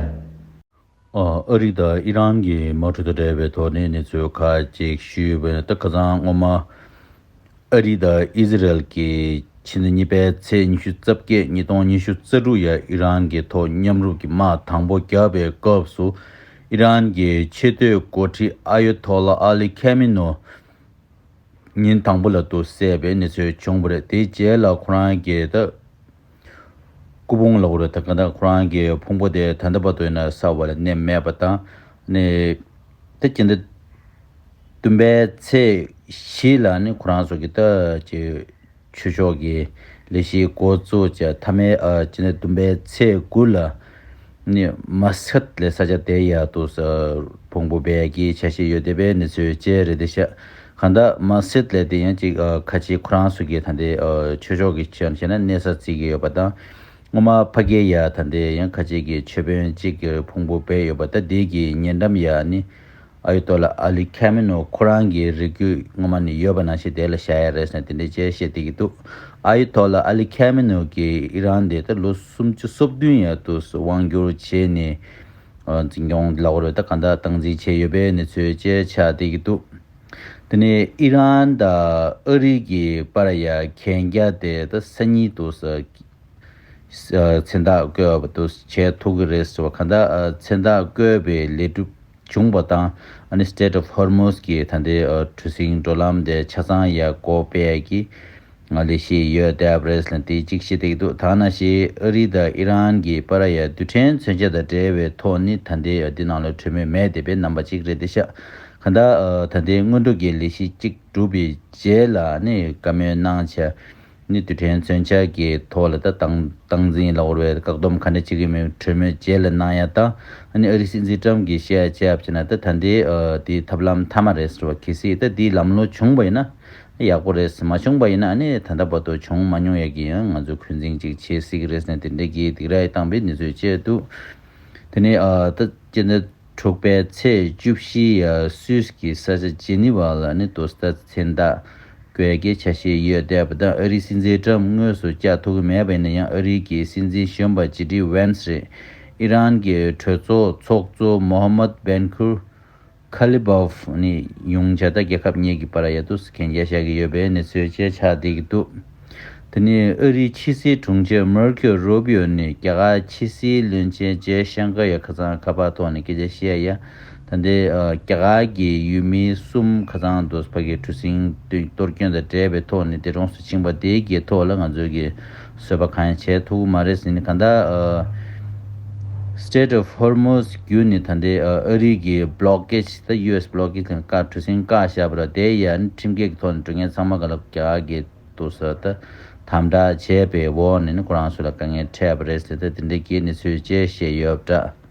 ཨ་རི་དང་ཨི་རན་གྱི་དམག་འཁྲུག་དང་འབྲེལ་བའི་ཐོག་ནས་གནས་ཚུལ་ཁག་ཅིག་ཞུས་པ་ཡིན་ན། ད་ཁ་སང་སྔོན་མ་ཨ་རི་དང་ཨི་ཟི་རལ་གྱིས་ཕྱི་ཟླ་གཉིས་པའི་ཚེས་ཉི་ཤུ་རྩ་བརྒྱད་ཉིས་སྟོང་ཉི་ཤུ་རྩ་དྲུག་ཡ་ཨི་རན་གྱི་ཐོག་མཉམ་རུབ་ཀྱི་དམག་དང་པོ་བརྒྱབ་པའི་སྐབས་སུ་ཨི་རན་གྱི་ཆེས་མཐོའི་འགོ་ཁྲིད་ཨ་ཡོ་ཐོ་ལ་ཨ་ལི་ཁེ་མི་ནོ་ཉིན་དང་པོ་ལ་དུ་བསད་པའི་གནས་ཚུལ་བྱུང་བ་རེད། དེའི་རྗེས་ལ་ཁོ་རང་གིས་ད་སྐུ་ཕུང་ལབ་དགོས་རེད། ད་ག་ད་ཁོ་རང་གི་ཕུང་པོ་དེ་ད་ལྟ་བར་དུ་ཡིན་ན་གསར་པ་ལ་གནས་མེད་པ་དང་། ནི་ད་སྤྱི་ཟླ་བདུན་པའི་ཚེས་བཞི་ལ་ནི་ཁོ་རང་ཚོ་གི་ད་ཅི་ཆོས་ཕྱོགས་ཀྱི་ལས་གཞི་འགོ་བཙུགས་བྱས། མཐའ་མའི་ཨ་སྤྱི་ཟླ་བདུན་པའི་ཚེས་དགུ་ལ་ནི་མ་སི་ཁད་ལབ་ས་ཆ་དེ་ཡ་དུ་ས་ཕུང་པོ་སྦས་ཀྱི་འཆར་གཞི་ཡོད་བསྡད་པའི་གནས་ཚུལ་བཅས་རེད་དེ་ཤག་གང་ལྟར་མ་སི་ཁད་ལབ་དེ་ཡང་ཅིག་ཨ་ཁ་ཆེ་ཁོ་རང་ཚོ་གི་ད་ལྟའི་ཨ་ཆོས་ཕྱོགས་ཀྱི་ཆ་ནས་བཤད་ན་གནས་ས་བརྩི་གི་ཡོད་པ་དང་། སྔོན་མ་ཕ་གིར་ཡ་ད་ལྟའི་ཡང་ཁ་ཆེ་གི་ཆོས་དཔོན་གཅིག་གི་ཕུང་པོ་སྦས་ཡོད་པ། ད་དེ་གི་ཉེ་འགྲམ་ཡ་ནི་ཨ་ཡོ་ཏོ་ལ་ཨ་ལི་ཁེ་མི་ནོ་ཁོ་རང་གི་རིགས་རྒྱུད་སྔོན་མ་ནས་ཡོད་པ་ནང་བཞིན་དེ་ལ་བཞག་ཡ་རེད་ཟེར་ནས་དེ་འདྲ་བྱས་བཤད་བསྡད་ཀྱི་འདུག་ཨ་ཡོ་ཏོ་ལ་ཨ་ལི་ཁེ་མི་ནོ་གིས་ཨི་རན་དེ་ད་ལོ་སུམ་ཅུ་སོ་བདུན་ཡ་དུ་དབང་བསྒྱུར་བྱས་ནས་ཨ་འཛིན་སྐྱོང་ལ་འོར་ད་གང་ལྟར་སྟངས་འཛིན་བྱས་ཡོད་པའི་གནས་ཚུལ་བཅས་ཆགས་བསྡད་ཀྱི་འདུག་དེ་ནས་ཨི་རན་དང་ཨ་རི་གི་བར་ཡ་གན་རྒྱ་དེ་ད་སང་ཉིན་དུ་ས་ མཚན་རྟགས་བཀོད་པ་དུ་བྱེད་ཐུབ་ཀྱི་རེད་ཟེར་བ། གང་ལྟར་མཚན་རྟགས་བཀོད་པའི་ལས་སྒྲུབ་བྱུང་བ་དང་། ཨ་ནི་Strait of Hormuz གི་ད་ལྟའི་གྲུ་གཟིངས་འགྲོ་ལམ་དེ་ཆ་ཚང་ཡ་སྒོ་ཕྱེ་ཡ་གི་ལས་གཞི་ཡོད་བསྡད་པ་རེད་ཟེར་ནས་དེ་གཅིག་བཤད་བསྡད་ཀྱི་འདུག། ད་ནང་བཞིན་ཨ་རི་དང་ཨི་རན་གྱི་བར་ཡ་རྡུལ་ཕྲན་མཚོན་ཆ་དང་འབྲེལ་བའི་ཐོག་ནི་ད་ལྟའི་འདི་ནང་ལ་གྲོས་མོལ་མེད་བསྡད་པའི་རྣམ་པ་གཅིག་རེད་དེ་ཤག། གང་ལྟར་ད་ལྟའི་སྔོན་འགྲོ་གི་ལས་གཞི་གཅིག་གྲུབ་པའི་རྗེས་ལ་ནི་བཀའ་མོལ་གནང་བྱས། ནི་རྡུལ་ཕྲན་མཚོན་ཆ་གི་ཐོག་ལ་ད་སྟངས་སྟངས་འཛིན་ལ་འོར་བའི་བཀག་སྡོམ་ག་འདྲ་བྱེད་ཀྱི་མིན་གྲོས་མོལ་རྗེས་ལ་གནང་ཡ་དང་། ཨ་ནི་ཨ་རིའི་སྲིད་འཛིན་ཊམ་གྱིས་བཤད་ཡ་བྱས་པ་བྱས་ན་ད་ད་ལྟའི་ཨ་དེའི་ཐབས་ལམ་མཐའ་མ་རེད་ཟེར་བ། གལ་སྲིད་ད་དེའི་ལམ་ལྷོང་བྱུང་བ་ཡིན་ན་ཡག་པོ་རེད། མ་བྱུང་བ་ཡིན་ན་ཨ་ནི་ད་ལྟ་བར་དུ་བྱུང་མ་མྱོང་ཡ་གི་ཡང་ང་ཚོས་འཁོན་འཛིན་ཅིག་བྱེད་སྲིད་ཀྱི་རེད་ཟེར་ནས་དེ་འདྲ་གི་སྡིགས་ར་ཡི་བཏང་བའི་གནས་ཚུལ་བཅས་འདུག། དེ་ནས་ཨ་ད་སྤྱི་ཟླ་དྲུག་པའི་ཚེས་བཅུ་བཞི་ཡ་སུད་སི་གི་ས་ཆ་ཇི་ནི་ཝ་ལ་ནི་དུ་ས་མཚན་རྟགས་བཀོད་ཀྱི་འཆར་གཞི་ཡོད་བསྡད་པ་དང་། ཨ་རིའི་སྲིད་འཛིན་ཊམ་དངོས་སུ་བཅར་ཐུབ་ཀྱི་མེད་པ་ཡིན་ན་ཡང་ཨ་རི་གི་སྲིད་འཛིན་གཞོན་པ་ཇེ་ཌི་ཝན་སི་རེད། ཨི་རན་གྱི་གྲོས་ཚོགས་ཚོགས་གཙོ་མོ་ཧམ་མད་བན་ཁུར་ཁ་ལི་བོབ་ནི་ཡོང་བྱས་ད་རྒྱལ་ཁབ་གཉིས་ཀྱི་བར་ཡ་དུ་གན་རྒྱ་བཞག་གི་ཡོད་པའི་གནས་ཚུལ་བཅས་ཆགས་བསྡད་ཀྱི་འདུག། དེ་ནས་ཨ་རིའི་ཕྱི་སྲིད་དྲུང་ཆེ་མར་ཁེའོ་རུ་བྷི་ཡོ་ནས་རྒྱ་གར་ཕྱི་སྲིད་བློན་ཆེན་ཇེ་ཤང་ཀར་ཡ་ཁ་སང་ཁ་པར་ཐོག་ནས་སྐད་ཆ་བཤད་ཡ། ད་ལྟའི་ཨ་རྒྱ་གར་གྱི་ཡུལ་མི་གསུམ་ཁ་སང་དུ་ཕ་གི་གྲུ་གཟིངས་གཏོར་སྐྱོན་དང་འབྲེལ་བའི་ཐོག་ནས་འདས་གྲོངས་སུ་ཕྱིན་པ་དེ་གའི་ཐོག་ལ་ང་ཚོས་ཀྱི་བཟོད་པ་གང་ཡང་བྱས་ཐུབ་ཀྱི་མ་རེད་ཟེར་ནས། གང་ལྟར་ཨ་Strait of Hormuz བརྒྱུད་ནས་ད་ལྟའི་ཨ་ཨ་རི་གི་blockade ད་ཡུ་ཨེས་blockade ལ་བཀག་གྲུ་གཟིངས་བཀག་བཞག་པ་རེད། དེ་ཡང་ཁྲིམས་འགལ་གྱི་ཐོག་ནས་འགྲོ་མཁན་ཚང་མ་ག་ལ་རྒྱ་གར་གྱི་དུ་ས་ད་དམ་དྲག་བྱས་པའི་འོག་ནས་ནི་ཁོ་རང་ཚོ་ལ་དཀའ་ངལ་འཕྲད་པ་རེད་ཟེར་ཏེ་དེ་འདྲའི་གི་གནས་ཚུལ་བཅས་བཤད་ཡོད་པ་འདྲ།